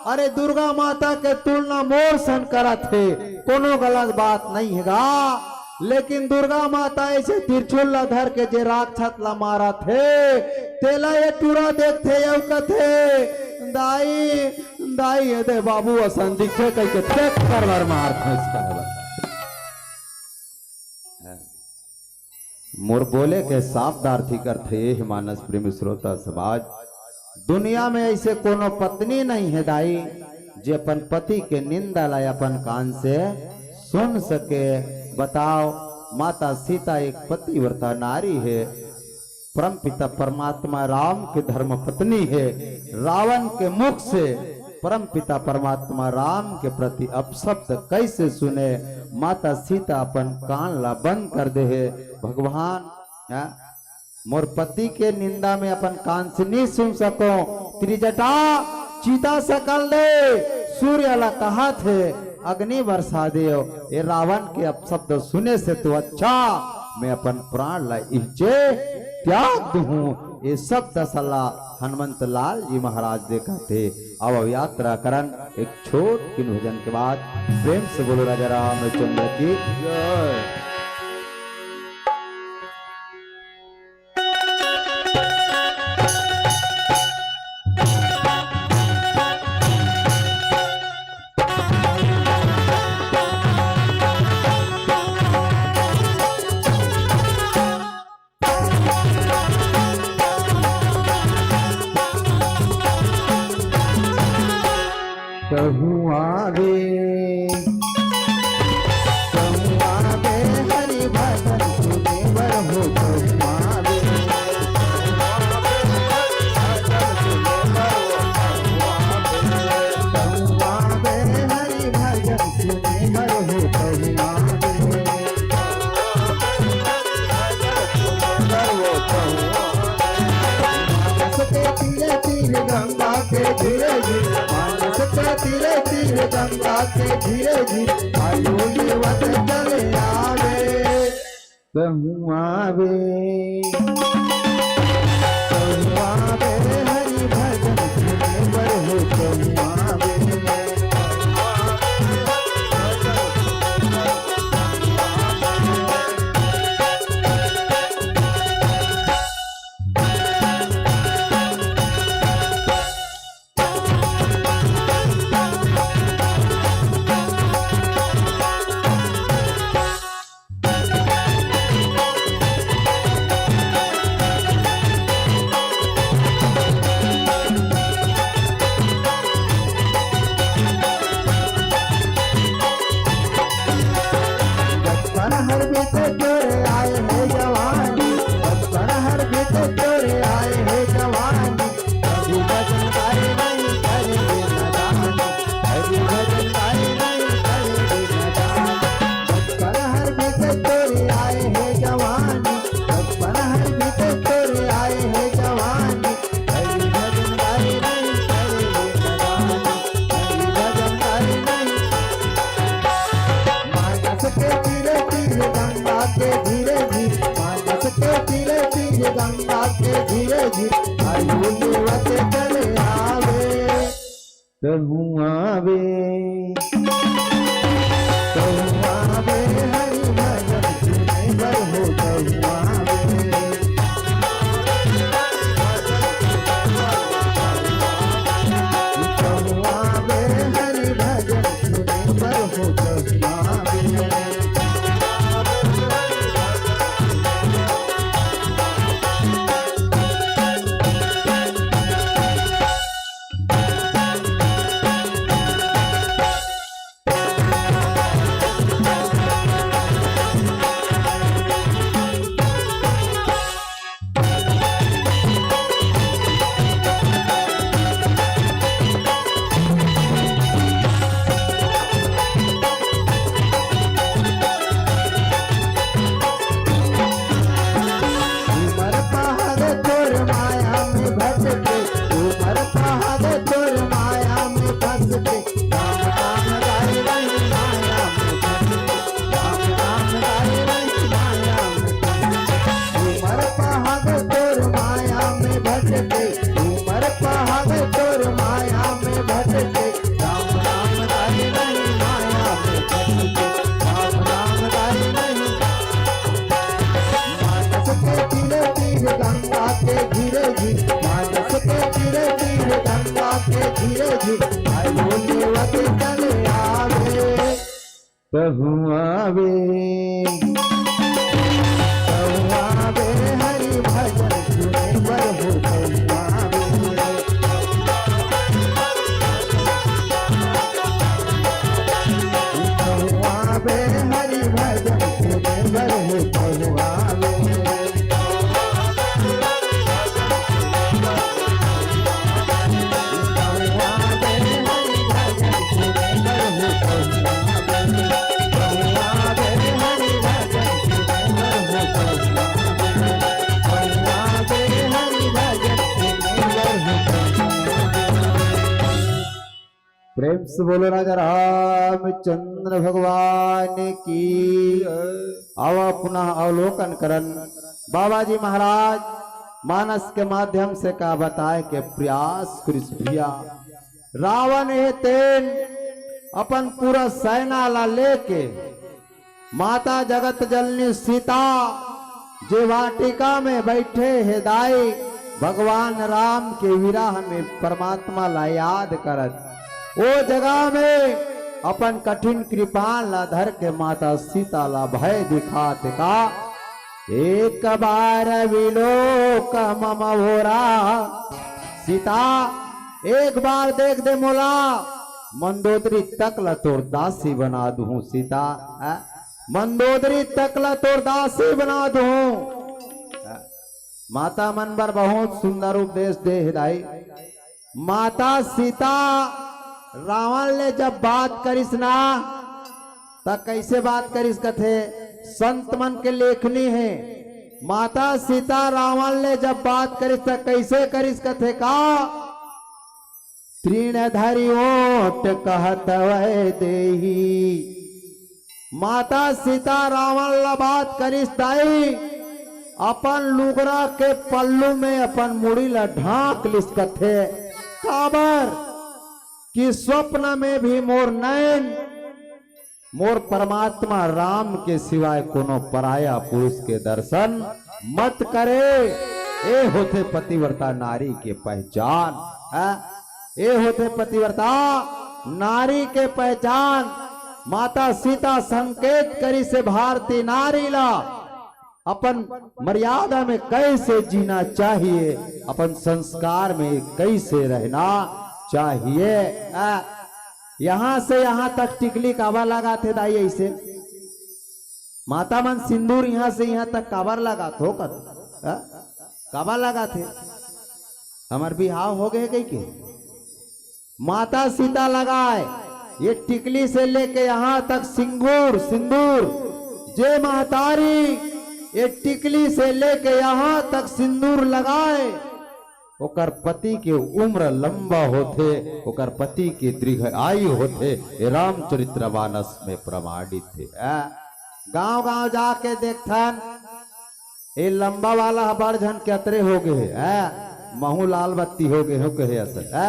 अरे दुर्गा माता के तुलना मोर सन करत हे, कोनो गलत बात नहीं हे गा। लेकिन दुर्गा माता अइसे तिरछुल ला धर के जे राक्षस ला मारत हे, तेला ये टूरा देखथे अउ कथे, दाई, दाई, ए दे बाबू असन दिखथे कहिके तेकर बर मारथे इसका हे बस। मोर बोले के साफ दारथी करथे, हे मानस प्रेमी श्रोता समाज, दुनिया में अइसे कोनो पत्नी नहीं हे दाई, जे अपन पति के निंदा ला अपन कान से सुन सके। बताओ, माता सीता एक पतिव्रता नारी हे, परमपिता परमात्मा राम के धर्म पत्नी हे। रावण के मुख से परमपिता परमात्मा राम के प्रति अपशब्द कैसे सुने? माता सीता अपन कान ला बंद कर दे हे। भगवान, हाँ, मोर पति के निंदा में अपन कान से नहीं सुन सको। त्रिजटा चिता सकल दे, सूर्य ला कहत हे, अग्नि बरसा देव। ये रावण के अपशब्द सुने से तो अच्छा मैं अपन प्राण ला इहचे त्याग दूहूं। ये सब दशा ला हनुमंत लाल जी महाराज देखत हे। अब यात्रा करन एक छोट किन भजन के बाद। प्रेम से बोलो राजा रामचंद्र की जय। कहूँ आवे, कहूँ आवे हरि भजन सुने बर हो, कहूँ आवे। कहूँ आवे हरि भजन सुने बर हो, कहूँ आवे। मानस के तीरे तीर गंगा के धीरे धीरे, मानस के तीरे तीर गंगा के धीरे धीरे, आयो लेवत चले आवे। कहूँ आवे, कहूँ आवे हरि भजन सुने बर हो, कहूँ आवे। बचपन हर बीते तोरे आए हे जवानी, हे जवानी, बचपन हर बीते तोरे आए हे जवानी। हरि भजन गाए नहीं करे हे जवानी, हरि भजन गाए नहीं। मानस के तीरे तीरे गंगा के धीरे धीरे, मानस के तीरे तीरे गंगा के धीरे धीरे, आयु लेवत चले आवे। कहूँ आवे, कहूँ आवे, हरि भजन सुने बर हो, कहूँ आवे। कहूँ आवे, हरि भजन सुने बर हो, कहूँ आवे। उमर पहाड़ तोर माया में भटके, उमर पहाड़ तोर माया में फंस के, राम नाम गाए रही माया में फंस के, राम नाम गाए रही माया में फंस के। उमर पहाड़ तोर माया में भटके, उमर पहाड़ तोर माया में भटके, राम नाम गाए रही माया में फंस के, राम नाम गाए रही। मानस के तीरे तीरे गंगा के धीरे धीरे, मानस के तीरे तीरे गंगा के धीरे धीरे, आयो लेवत चले आवे। कहूँ आवे, कहूँ आवे, हरि भजन सुने बर हो, कहूँ आवे। कहूँ आवे, हरि भजन सुने बर हो, कहूँ आवे। प्रेम से बोलो राजा रामचंद्र भगवान की। अब पुनः अवलोकन करन, बाबा जी महाराज मानस के माध्यम से का बताए के प्रयास करिस भैया। रावण हे तेन अपन पूरा सेना ला लेके माता जगत जननी सीता जे वाटिका में बैठे हे दाई, भगवान राम के विरह में परमात्मा ला याद करत, ओ जगह में अपन कठिन कृपान ला धर के माता सीता ला भय दिखात का, एक बार विलोक मम ओरा। सीता, एक बार देख दे मोला, मंदोदरी तक ला तोर दासी बना दूहूं सीता। आ? मंदोदरी तक ला तोर दासी बना दूहूं। आ? माता मन बर बहुत सुंदर उपदेश दे हे दाई। माता सीता रावण ले जब बात करिस ना, त कइसे बात करिस कथे, संत मन के लेखनी हे। माता सीता रावण ले जब बात करिस त कइसे करिस कथे का, तृण धरि ओंठ कहत वै देही। माता सीता रावण ला बात करिस दाई, अपन लुगरा के पल्लू में अपन मुड़ी ला ढांक लिस कथे। काबर कि स्वप्न में भी मोर नैन मोर परमात्मा राम के सिवाय कोनो पराया पुरुष के दर्शन मत करे। ए होथे पतिव्रता नारी के पहचान, हैं? ए होथे पतिव्रता नारी के पहचान। माता सीता संकेत करिस हे भारती नारी ला अपन मर्यादा में कैसे जीना चाहिए, अपन संस्कार में कैसे रहना चाहिए। आ, यहाँ से यहाँ तक टिकली काबर लगाथे दाई ऐसे? माता मन सिंदूर यहाँ से यहाँ तक काबर लगाथो कत? आ? काबर लगाथे? हमर बिहाव हो गए कहिके? माता सीता लगाए, ये टिकली से लेके यहाँ तक सिंगूर, सिंदूर, जे महतारी ये टिकली से लेके यहाँ तक सिंदूर लगाए, ओकर पति के उम्र लंबा होथे, ओकर पति के दीर्घ आयु होथे। ये रामचरित्र मानस में प्रमाणित हे। आ, गांव गांव जाके देखथन, ए लंबा वाला ह बड़ झन के अतरे हो गे हे, आ, महू लाल बत्ती हो गे हो कहे असन, आ,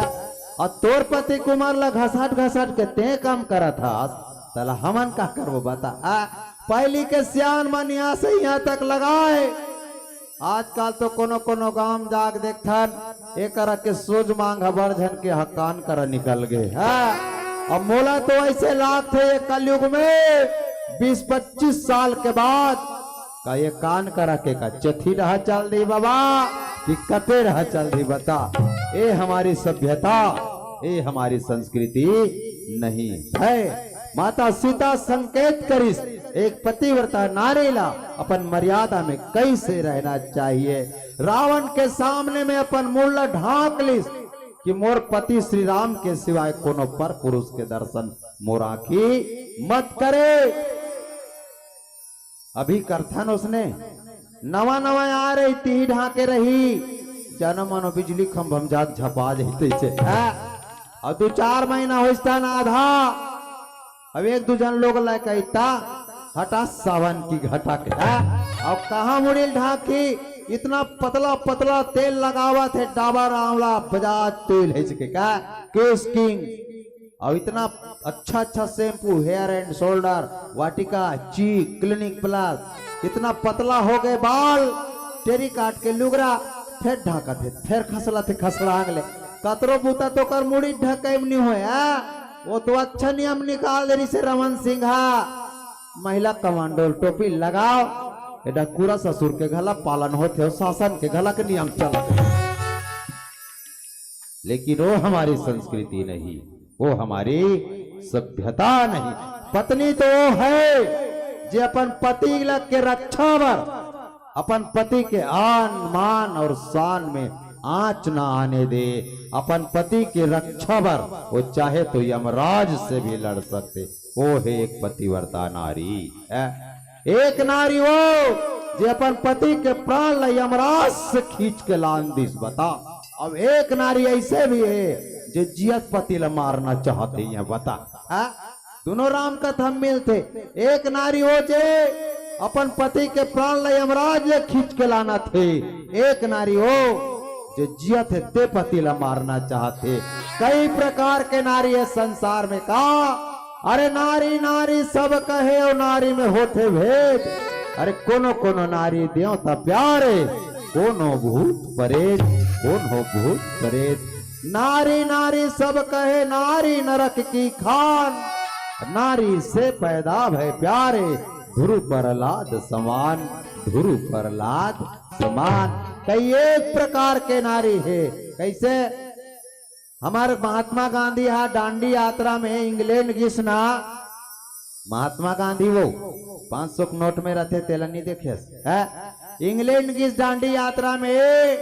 अउ तोर पति कुमार ला घसट घसट के तें काम करत हस, तला हमन का करबो बता, आ, पहिली के सियान मन यहाँ से यहाँ तक लगाए, आजकल तो कोनो कोनो गांव जाके देखथन, एकरा के सोझ मांग ह बड़ झन के हकान करा निकल गे। हाँ, अब मोला तो ऐसे लागथे ये कलयुग में बीस पच्चीस साल के बाद का ये कान करा के का चथी रहा चल दी बाबा, कि कते रहा चल दी बता। ये हमारी सभ्यता, ये हमारी संस्कृति नहीं है। माता सीता संकेत करिस, एक पतिव्रता नारी ला अपन मर्यादा में कैसे रहना चाहिए। रावण के सामने में अपन मुड़ ला ढांक लिस कि मोर पति श्री राम के सिवाय कोनो पर पुरुष के दर्शन मोर आँखी मत करे। अभी करथन उसने, नवा नवा आ रही, तिही ढांके रही, जनो मनो बिजली खंभम जात झपा जैते छे। हाँ? अउ दू चार महीना होइस तन आधा, अब एक दू झन लोग ला कहिता, हटा सावन की घटा के, हाँ? अब कहाँ मुड़िल ढांकी, इतना पतला पतला तेल लगावत हे, डाबर आंवला बजाज तेल हे इसके का, केश किंग, अउ इतना अच्छा अच्छा shampoo, hair and shoulder, Vatika, Chik, clinic plus, इतना पतला हो गे बाल, टेरी काट के लुगरा, फेर ढांकत हे, फेर खसलत हे खसलांग ले, कतरो बूता तो ओकर मुड़ी ढकई म नी होय, आ? वो तो अच्छा नियम निकाल दे रिसे रमन सिंह हा। महिला कमांडो टोपी लगाव, ए डकुरा ससुर के घला पालन होथे, अउ शासन के घला के नियम चलत हे। लेकिन वो हमारी संस्कृति नहीं, वो हमारी सभ्यता नहीं। पत्नी तो वो है जे अपन पति ल-, के रक्षा बर अपन पति के आन मान और शान में आंच ना आने दे, अपन पति के रक्षा बर वो चाहे तो यमराज से भी लड़ सकथे। वो हे एक पतिव्रता नारी, है एक नारी वो जे अपन पति के प्राण ल यमराज से खींच के लान दिस, बता। अब एक नारी ऐसे भी हे जे जियत पति ल मारना चाहथे, ये बता, है? दोनों राम कथा म मिलथे। एक नारी वो जे अपन पति के प्राण ल यमराज ले खींच के लानत हे, एक नारी वो जे जियत हे ते पति ल मारना चाहत हे। कई प्रकार के नारी हे संसार में का। अरे नारी नारी सब कहे, अउ नारी में होथे भेद। अरे कोनो कोनो नारी देवता प्यारे, कोनो भूत परेत, कोनो भूत परेत। नारी नारी सब कहे, नारी नरक की खान, नारी से पैदा भय प्यारे, ध्रुव प्रहलाद समान, ध्रुव प्रहलाद समान। कई एक प्रकार के नारी हे। कैसे? हमर महात्मा गांधी हा डांडी यात्रा में इंग्लैंड गिस ना, महात्मा गांधी वो पाँच सौ के नोट में रथे, तेला नी देखेस, है? इंग्लैंड गिस डांडी यात्रा में,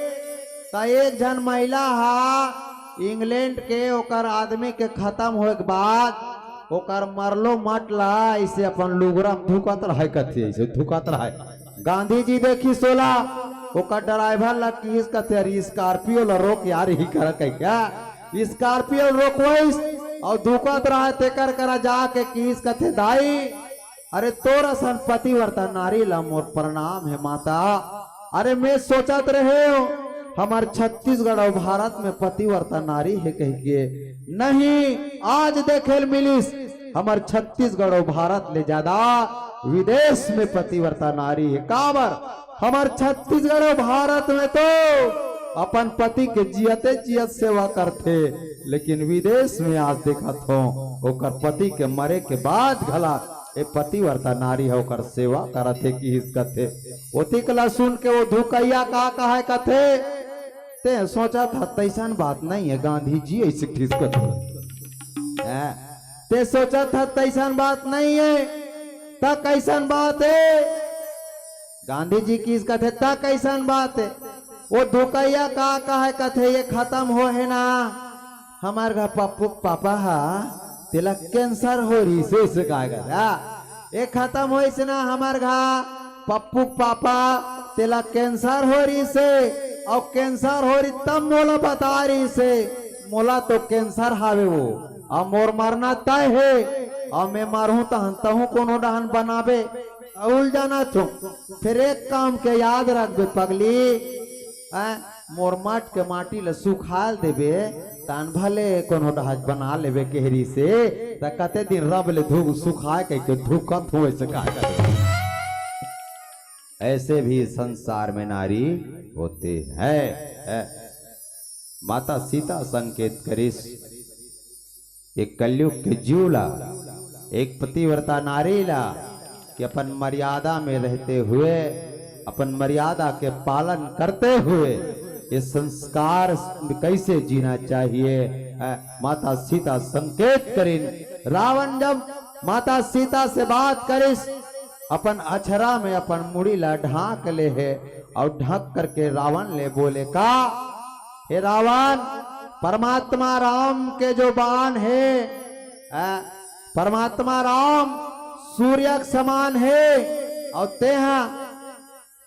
त एक झन महिला हा इंग्लैंड के ओकर आदमी के खत्म होए के बाद ओकर मरलो मट ला ऐसे अपन लुगरा में धुकत रहे, कथे ऐसे धुकत रहे। गांधी जी देखिस ओला, ओकर ड्राइवर ला किहिस कथे, "अरे स्कॉर्पियो ला रोक यार, यही करा कह क्या?" स्कॉर्पियो रोकवाइस अउ धुकत रहे, तेकर करा जाके किहिस कथे, "दाई, अरे तोर असन पतिव्रता नारी ला मोर प्रणाम हे माता। अरे मैं सोचत रहे हो हमर छत्तीसगढ़ अउ भारत में पतिव्रता नारी हे कह के, नहीं, आज देखे ल मिलिस हमर छत्तीसगढ़ अउ भारत ले ज्यादा विदेश में पतिव्रता नारी हे। काबर हमर छत्तीसगढ़ अउ भारत में तो अपन पति के जियते जियत सेवा करथे, लेकिन विदेश में आज देखत हो ओकर पति के मरे के बाद घला ए पतिव्रता नारी ह ओकर सेवा करत हे किहिस कथे। ओतिक ला सुन के वो धुकैया का कहे कथे, "ते सोचत ह तैसन बात नहीं है गांधी जी, ऐसे ठिस कथे।" हैं? "ते सोचत ह तैसन बात नहीं है, त कैसन बात है?" गांधी जी किहिस कथे, "त कैसन बात है?" वो धुकैया का कहे कथे, "ये खत्म हो हे ना, हमर घर पप्पू के पापा हा, तेला कैंसर हो रहिस हे, इसे कहे कथे, हाँ, ये खत्म होइस ना हमर घर, पप्पू के पापा, तेला कैंसर हो रहिस हे, अउ कैंसर हो रहिस तब मोला बता रहिस हे, मोला तो कैंसर हावे वो, अउ मोर मरना तय हे, अउ मैं मरहूं तहन तहूं कोनो डहन बनाबे, अउ उल जाना छो। फिर एक काम के याद रखबे पगली, हैं? मोर मट के माटी ल सुखाल देबे, तहन भले कोनो डहन बना लेबे केहरी से, त कते दिन रब ले धू सुखाए कहिके धुकत होए से का करे। ऐसे भी संसार में नारी होते हैं। माता सीता संकेत करिस, ये कलयुग के जीव ला, एक पतिव्रता नारी ला, कि अपन मर्यादा में रहते हुए, अपन मर्यादा के पालन करते हुए, ये संस्कार में कैसे जीना चाहिए। अ, माता सीता संकेत करिन। रावण जब माता सीता से बात करिस, अपन अछरा में अपन मुड़ी ला ढांक ले हे, अउ ढांक करके रावण ले बोले का, हे रावण, परमात्मा राम के जो बाण हे, अ, परमात्मा राम सूर्य के समान हे, अउ तेहा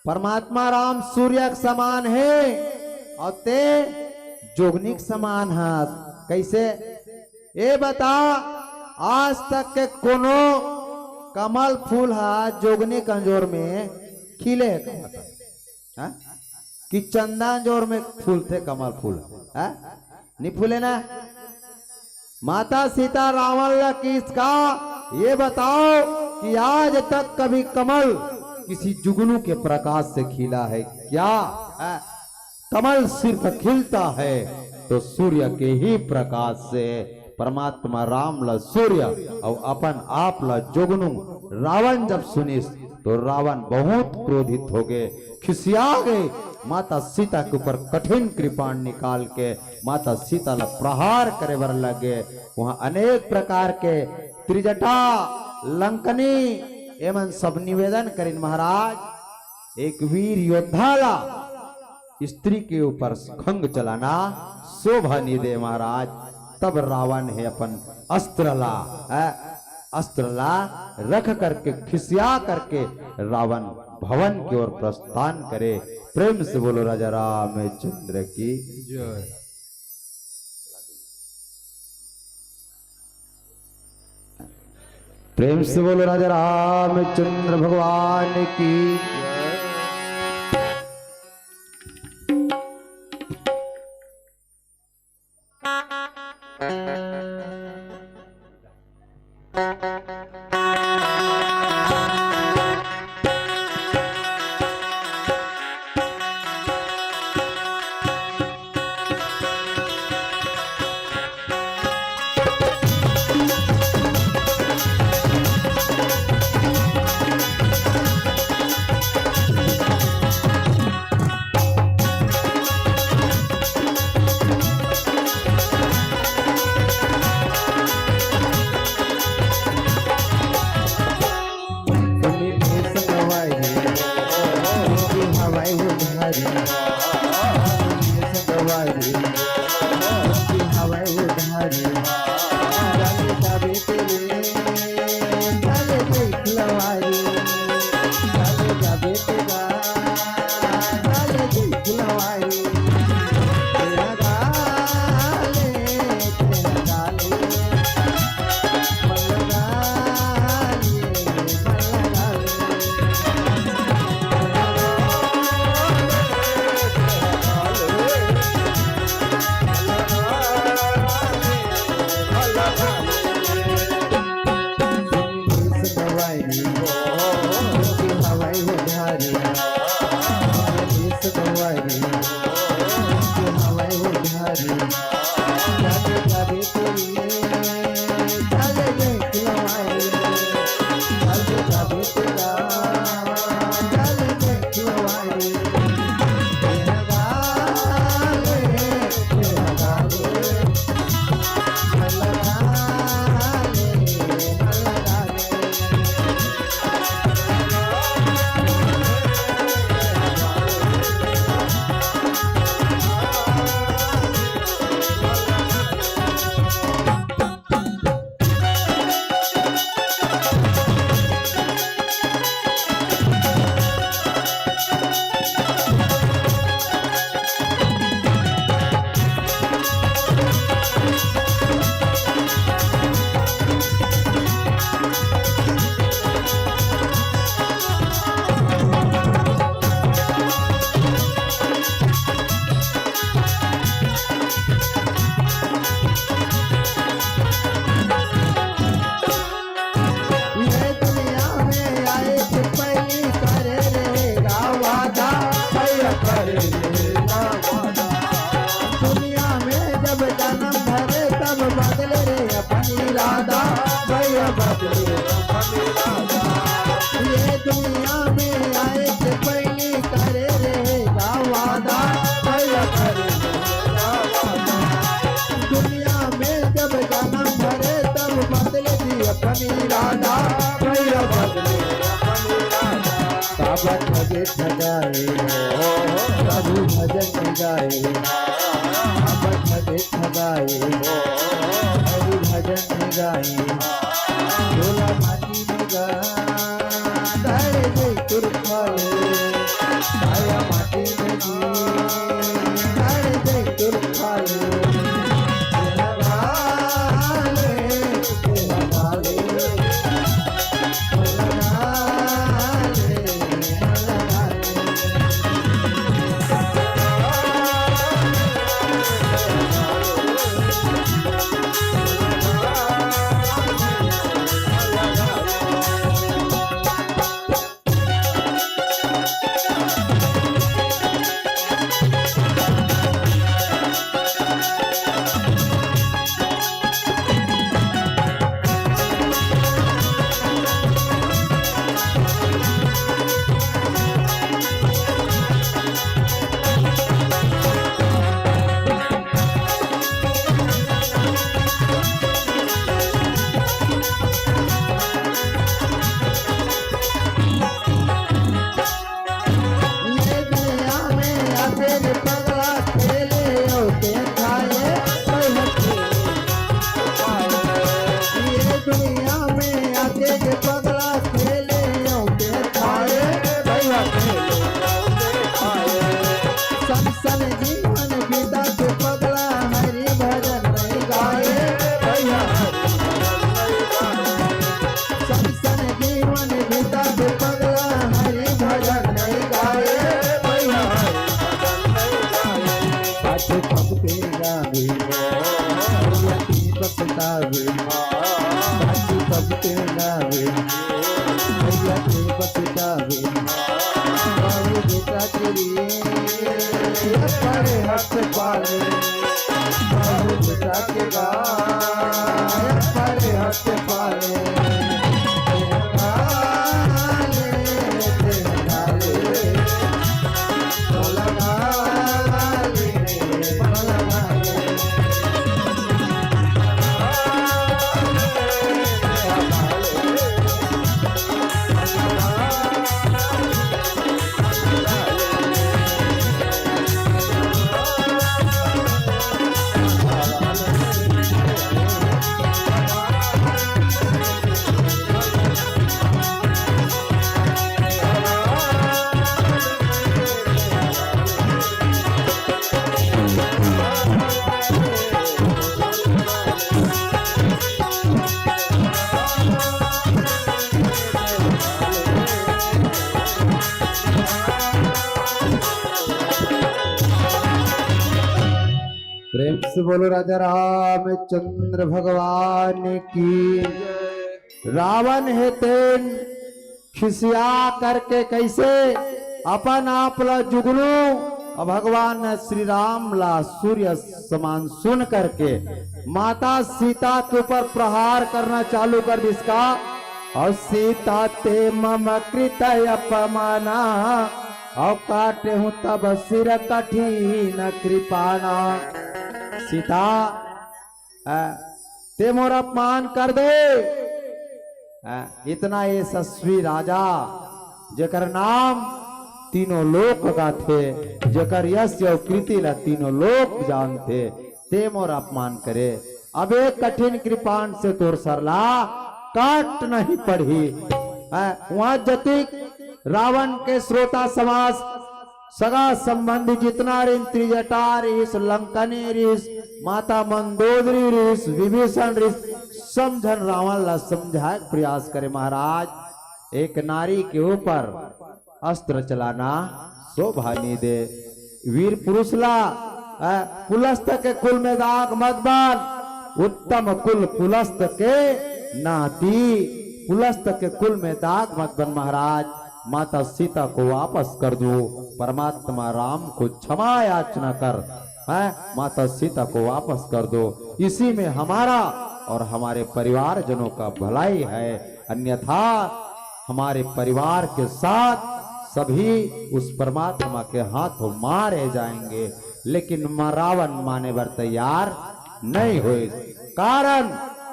परमात्मा राम सूर्य के समान हे, अउ ते जोगनी के समान हस। कैसे? ए बता, आज तक के कोनो कमल फूल हा जोगनी के अंजोर में खिले हे का? हाँ? कि चंदा अंजोर में फूलथे कमल फूल, हैं? नी फूले ना? माता सीता रावण ला किस का, ये बताओ कि आज तक कभी कमल किसी जुगनू के प्रकाश से खिला है क्या? हैं? कमल सिर्फ खिलता है तो सूर्य के ही प्रकाश से। परमात्मा राम ला सूर्य अउ अपन आप ला जोगनू रावण जब सुनिस तो रावण बहुत क्रोधित हो गए, खिसिया गए। माता सीता के ऊपर कठिन कृपाण निकाल के माता सीता ला प्रहार करे बर लगे। वहां अनेक प्रकार के त्रिजटा, लंकनी, एमन सब निवेदन करिन, महाराज, एक वीर योद्धा ला स्त्री के ऊपर खंग चलाना शोभा नहीं दे महाराज। तब रावण हे अपन अस्त्र ला, अ, अस्त्र ला रख करके, खिसिया करके रावण भवन की ओर प्रस्थान करे। प्रेम से बोलो राजा रामचंद्र की। जय। प्रेम से बोलो राजा रामचंद्र भगवान की। ठगाए, प्रभु भजन गाए, अब ठगे ठगाए, प्रभु भजन गाए। तोला माटी में गा, धरे जैतुर फल, माया माटी में गा, धरे जैतुर फल। ये दुनिया में अतेक पगला खेले अउ के खाए, भैया खेले। ये दुनिया में अतेक पगला खेले अउ के खाए, भैया खेले। संग संग जीवन बिता के पगला हरि भजन नहीं गाए, भैया। संग संग जीवन बिता के पगला हरि भजन नहीं गाए, भैया। पाछे पगते गावे, भैया के बसतावे। पाछे पगते गावे, भैया के बसतावे। बाबू बेटा के लिए पड़े हाथ पाले, बाबू बेटा के गाय पड़े हाथ पाले। प्रेम से बोलो राजा रामचंद्र भगवान की। रावण हे तेन खिसिया करके कइसे अपन आप ला जुगनू, अउ भगवान श्री राम ला सूर्य समान सुन करके माता सीता के ऊपर प्रहार करना चालू कर दिस का। अउ सीता ते मम कृत अपमाना, अउ काटेहूँ तब सिर कठिन कृपाना। सीता, आ, ते मोर अपमान कर दे। आ, इतना यशस्वी राजा, जेकर नाम तीनों लोक गाथे, जेकर यश अउ कीर्ति ला तीनों लोक जानथे, ते मोर अपमान करे। अब एक कठिन कृपान से तोर सर ला काट नहीं पड़ही। आ, वहाँ जतिक रावण के श्रोता समाज, सगा संबंधी जितना रिहिस, त्रिजटा रिहिस, लंकनी रिहिस, माता मंदोदरी रिहिस, विभीषण रिहिस, सब झन रावण ला समझाए के प्रयास करे, महाराज, एक नारी के ऊपर अस्त्र चलाना शोभा नइ दे। वीर पुरुष ला, अ, पुलस्त के कुल में दाग मत बन, उत्तम कुल पुलस्त के नाती, पुलस्त के कुल में दाग मत बन महाराज। माता सीता को वापस कर दो, परमात्मा राम को क्षमा याचना कर, हैं? माता सीता को वापस कर दो, इसी में हमारा और हमारे परिवारजनों का भलाई है, अन्यथा हमारे परिवार के साथ सभी उस परमात्मा के हाथों मारे जाएंगे। लेकिन म-, रावण माने बर तैयार नहीं होइस, कारण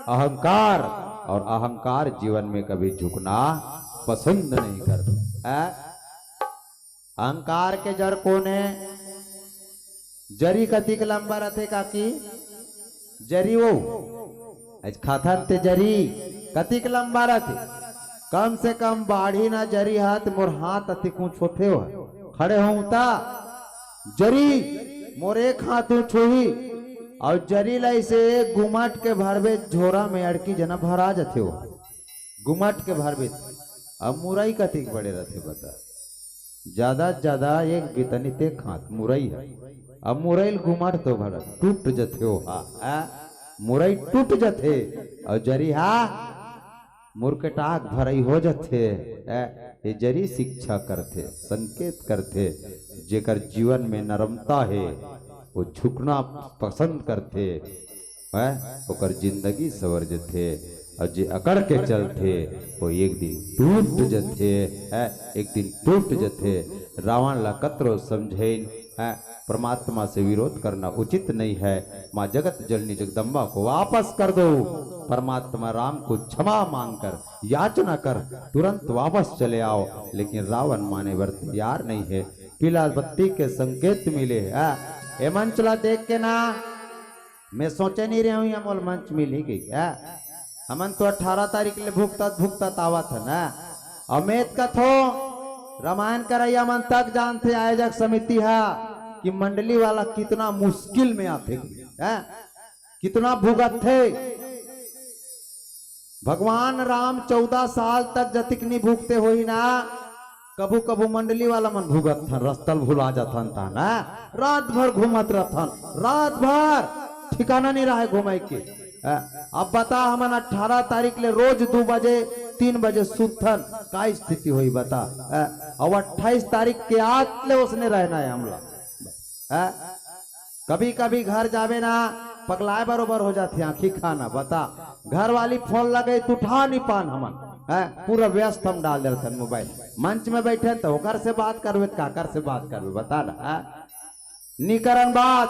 अहंकार, और अहंकार जीवन में कभी झुकना पसंद नहीं करता है। अहंकार के जड़ कोन हे? जरी कतिक लंबा रथे काकी? जरी वो आज खाथन ते जरी कतिक लंबा रथे? कम से कम बाढ़ी ना जरी हाथ मोर हाथ अतिक ऊंच होथे हो। खड़े हों ता जरी मोर एक हाथ ऊंच होही। और जरी ला इसे एक गुमट के भरबे झोरा में अड़की जना भरा जथे हो। गुमट के भरबे। अब मुरई कतिक बड़े रथे बता? ज्यादा ज्यादा एक बितनी ते खात मुरई हे। अब मुरई ल गुमट तो भरा टूट जथे हो हा, आ? मुरई टूट जथे। और जरी हा मुरकेटाक भरई हो जथे। ए, ये जरी शिक्षा करथे, संकेत करथे। जेकर जीवन में नरमता हे, वो झुकना पसंद करथे। हैं? ओकर जिंदगी सवर जथे। और जे अकड़ के चलथे, वो एक दिन टूट जथे। हैं? एक दिन टूट जथे। रावण ला कतरो समझेन, हैं? परमात्मा से विरोध करना उचित नहीं है। माँ जगत जननी जगदम्बा को वापस कर दो। परमात्मा राम को क्षमा मांगकर, याचना कर, तुरंत वापस चले आओ। लेकिन रावण माने बर तैयार नहीं है। पीला बत्ती के संकेत मिले है। ए मंच ला देख के ना, मैं सोचे नहीं रहे हूँ, ये मोल मंच मिल ही गई है। हमन तो अठारह तारीख ले भुगतत भुगतत आवत है ना। अमेत कथो रामायण करैया मन तक जानथे आयोजक समिति हा कि मंडली वाला कितना मुश्किल में आथे, हैं? कितना भुगतथे। भगवान राम चौदह साल तक जतिक नी भुगते होही ना, कभू कभू मंडली वाला मन भुगतथन, रस्ता ल भुला जाथन ता ना, रात भर घूमत रहथन, रात भर ठिकाना नहीं रहे घूमे के। अ, अब बता, हमन अठारह तारीख ले रोज दू बजे, तीन बजे सुतथन, का स्थिति होही बता? अ, अब अट्ठाईस तारीख के आत ले ओसने रहना है हमला। अ, कभी कभी घर जाबे ना, पगलाए बरोबर हो जाथे, आंखी खाना। बता, घर वाली फोन लगे तो उठा नहीं पान हमन, हैं? पूरा व्यस्त हम डाल देथन मोबाइल। मंच में बैठे तो ओकर से बात करबे, काकर से बात करबे, बता ना, हैं? निकरन बात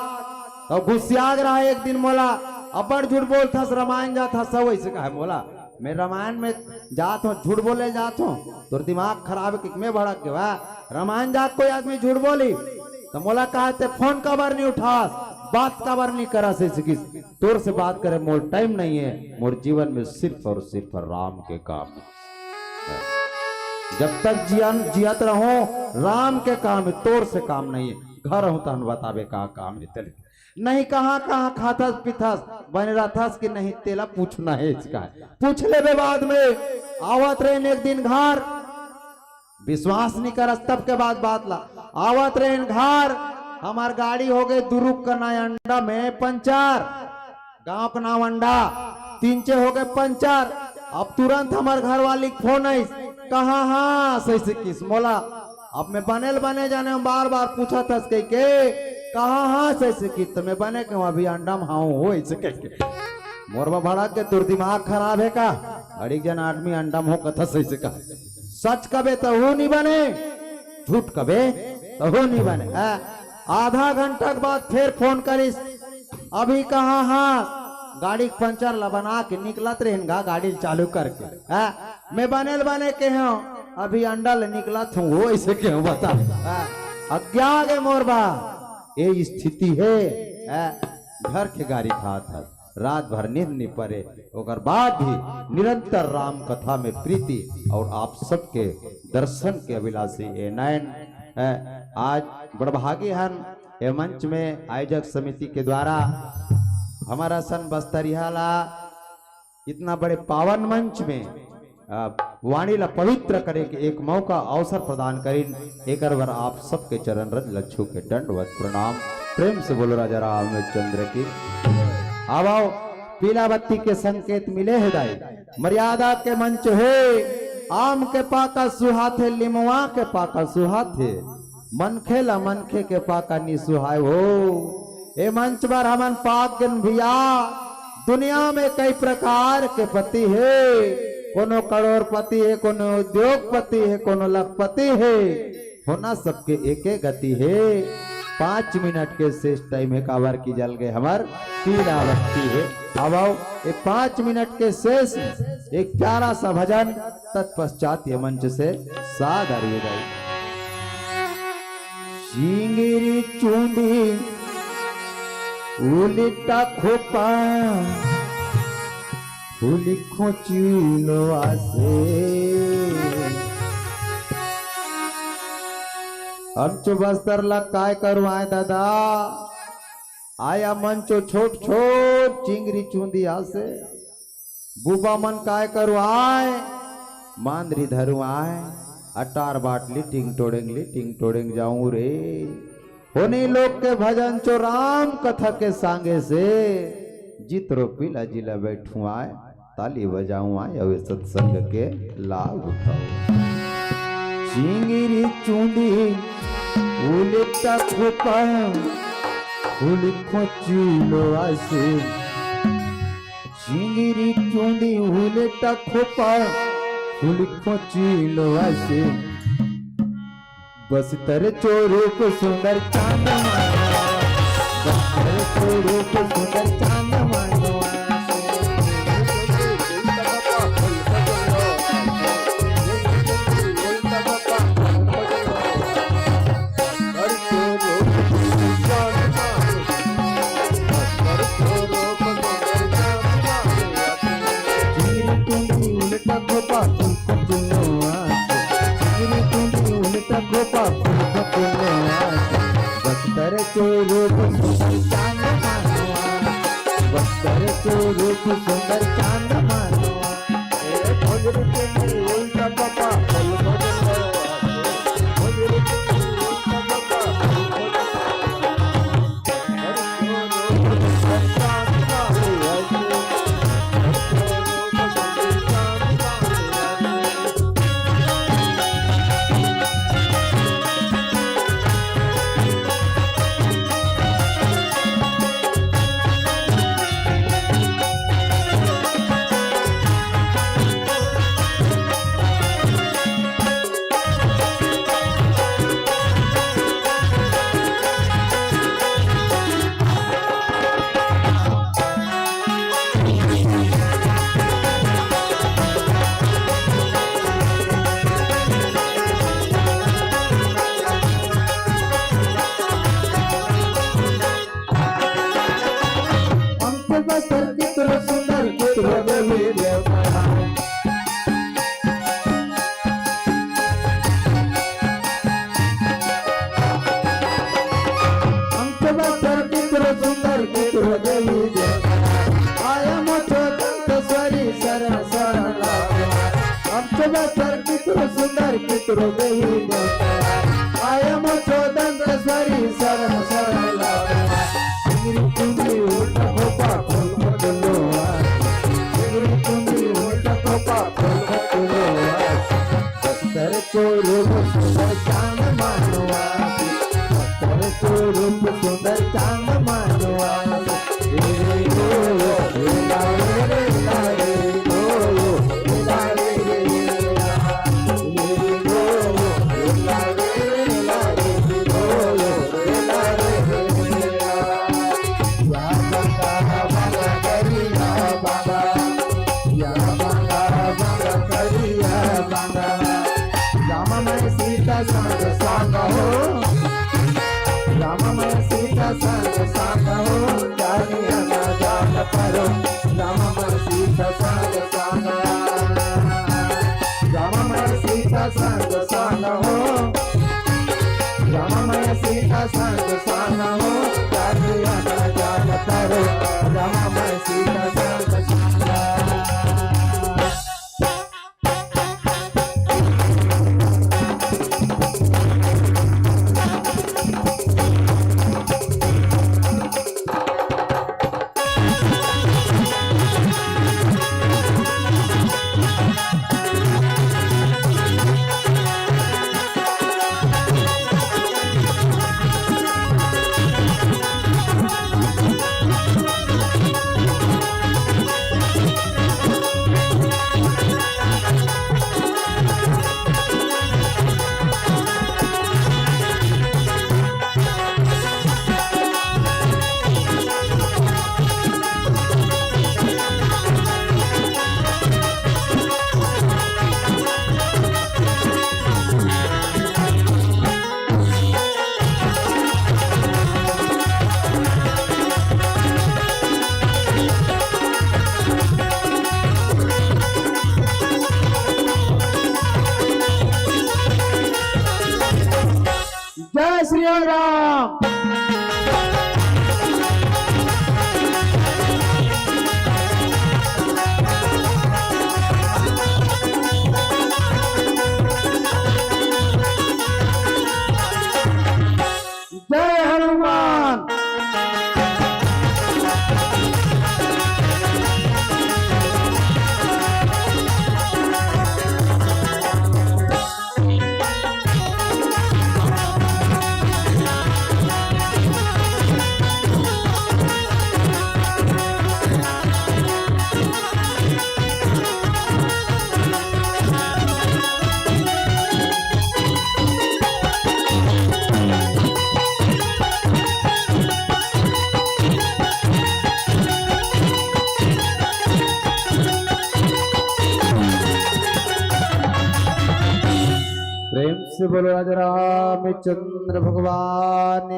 तो गुस्सियाग रहा एक दिन मोला, अब्बड़ झूठ बोलथस, रामायण जाथस, सब ऐसे कहे मोला। मैं रामायण में जात हूँ, झूठ बोले जात हूँ, तोर दिमाग खराब है कि मैं भड़क गया? रामायण जात कोई आदमी झूठ बोली तो मोला कहा ते फोन काबर नहीं उठास, बात काबर नहीं करस, ऐसे किस तोर से बात करे मोर टाइम नहीं है, मोर जीवन में सिर्फ और सिर्फ राम के काम है। जब तक जियन जियत रहो, राम के काम है, तोर से काम नहीं है। घर हो तहन बताबे का काम है तेला। नहीं कहाँ कहाँ खाथस पीथस, बने रहथस कि नहीं, तेला पूछना है इसका। पूछ लेबे बाद में। आवत रहे एक दिन घर, विश्वास नहीं करस तब के बाद बात ला। आवत रहे घर, हमार गाड़ी हो गए दुरुग कना अंडा में पंचर, गांव का नाम अंडा, तीन चे हो गए पंचर। अब तुरंत हमार घर वाली के फोन आइस, कहाँ हाँ सही से किस मोला। अब मैं बने ल बने जाने हूँ, बार बार पूछा था कह के, कहाँ हाँ सही से किस, तो मैं बने कहूँ अभी अंडा में हाँ हो ऐसे कह के। मोर बा भड़क के, तोर दिमाग खराब है का? अड़ीक जन आदमी अंडा में हो कथा सही से कहा। सच कबे तो हो नहीं बने, झूठ कबे तो हो नहीं बने। हाँ, आधा घंटा के बाद फिर फोन करिस, अभी कहाँ हाँ? गाड़ी के पंचर ला बना के निकलत रहेन गा, गाड़ी ल चालू करके। हाँ, मैं बने ल बने के हूँ, अभी अंडा ले निकलत हूँ, वो ऐसे के हूँ बता। हाँ, अज्ञा गे मोर बा, ये स्थिति है। हाँ, घर के गारी खात है, रात भर नींद नहीं पड़े, ओकर बाद भी निरंतर राम कथा में प्रीति और आप सबके दर्शन के अभिलाषी ए नयन है। आज बड़भागी हन ए मंच में आयोजक समिति के द्वारा हमारा सन बस्तरिया ला इतना बड़े पावन मंच में, अ, वाणी ला पवित्र करे के एक मौका अवसर प्रदान करिन। एकर बर आप सबके चरण रज ल छू के दंडवत प्रणाम। प्रेम से बोलो राजा रामचंद्र की। आवाओ, पीला बत्ती के संकेत मिले हे दाई। मर्यादा के मंच हे, आम के पाका सुहाथे, लिमवा के पाका सुहाथे, मनखे ला मनखे के पाका नी सुहाय हो। ए मंच बर हमन पाक गन भैया, दुनिया में कई प्रकार के पति हे, कोनो करोड़पति हे, कोनो उद्योगपति हे, कोनो लखपति हे, होना सबके एके गति हे। पाँच मिनट के शेष टाइम हे, काबर की जल गए हमर पीला बत्ती हे। अब आओ, ये पाँच मिनट के शेष में एक प्यारा सा भजन, तत्पश्चात ये मंच से सादर विदाई। चिंगरी चुंदी उल्टा खोपा फूल खोची लो आसे। अब चो बस्तर ला काय करूँ आय दादा, आय अमन चो छोट छोट चिंगरी चुंदी आसे। बुबा मन काय करूँ आय, मांदरी धरूँ आय, अटार बाटली टिंग टोड़ेंग ली टिंग टोड़ेंग जाऊँ रे। होनी लोग के भजन चो राम कथा के सांगे से, जितरो पीला जिला बैठूँ आय, ताली बजाऊँ आय, अवे सत्संग के लाभ उठाऊँ। चिंगरी चुंदी उल्टा खोपा फूल खोची लो आसे। चिंगरी चुंदी उल्टा खोपा फूल खोची लो आसे। बस्तर चो रूप सुंदर चांद मानो, बस्तर चो रूप सुंदर चांद मानो। चिंगरी चुंदी उल्टा खोपा फूल खोची लो आसे। चिंगरी चुंदी उल्टा खोपा फूल खोची लो आसे। बस्तर चो रूप सुंदर चांद मानो आसे। बस्तर चो रूप सुंदर चांद मानो आसे। ए, भोजपुरी चुंदी उल्टा खोपा फूल खोची लो आसे। भोजपुरी चुंदी उल्टा खोपा फूल खोची लो आसे। हमके बस्तर कितरो सुंदर, कितरो देवी देवता। हमके बस्तर कितरो सुंदर, कितरो देवी देवता। आया मोचो दंतेश्वरी शरण शरण लागे। हमके बस्तर कितरो सुंदर, कितरो देवी देवता। आया मोचो दंतेश्वरी शरण शरण लागे। चिंगरी चुंदी उल्टा खोपा फूल खोची लो आसे। चिंगरी चुंदी उल्टा खोपा फूल खोची लो आसे। बस्तर चो रूप सुंदर चांद मानो आसे। बस्तर चो रूप सुंदर चांद मानो आसे। राम मैं सीता संग संग हो, राम मैं सीता संग संग हो, जानिया ना जान परो। राम मैं सीता संग संग, राम मैं सीता संग संग हो, राम मैं सीता संग संग हो, जानिया ना जान परो। राम मैं सीता संग संग। जय श्री राम। जय हनुमान। प्रेम से बोलो राजा रामचंद्र भगवान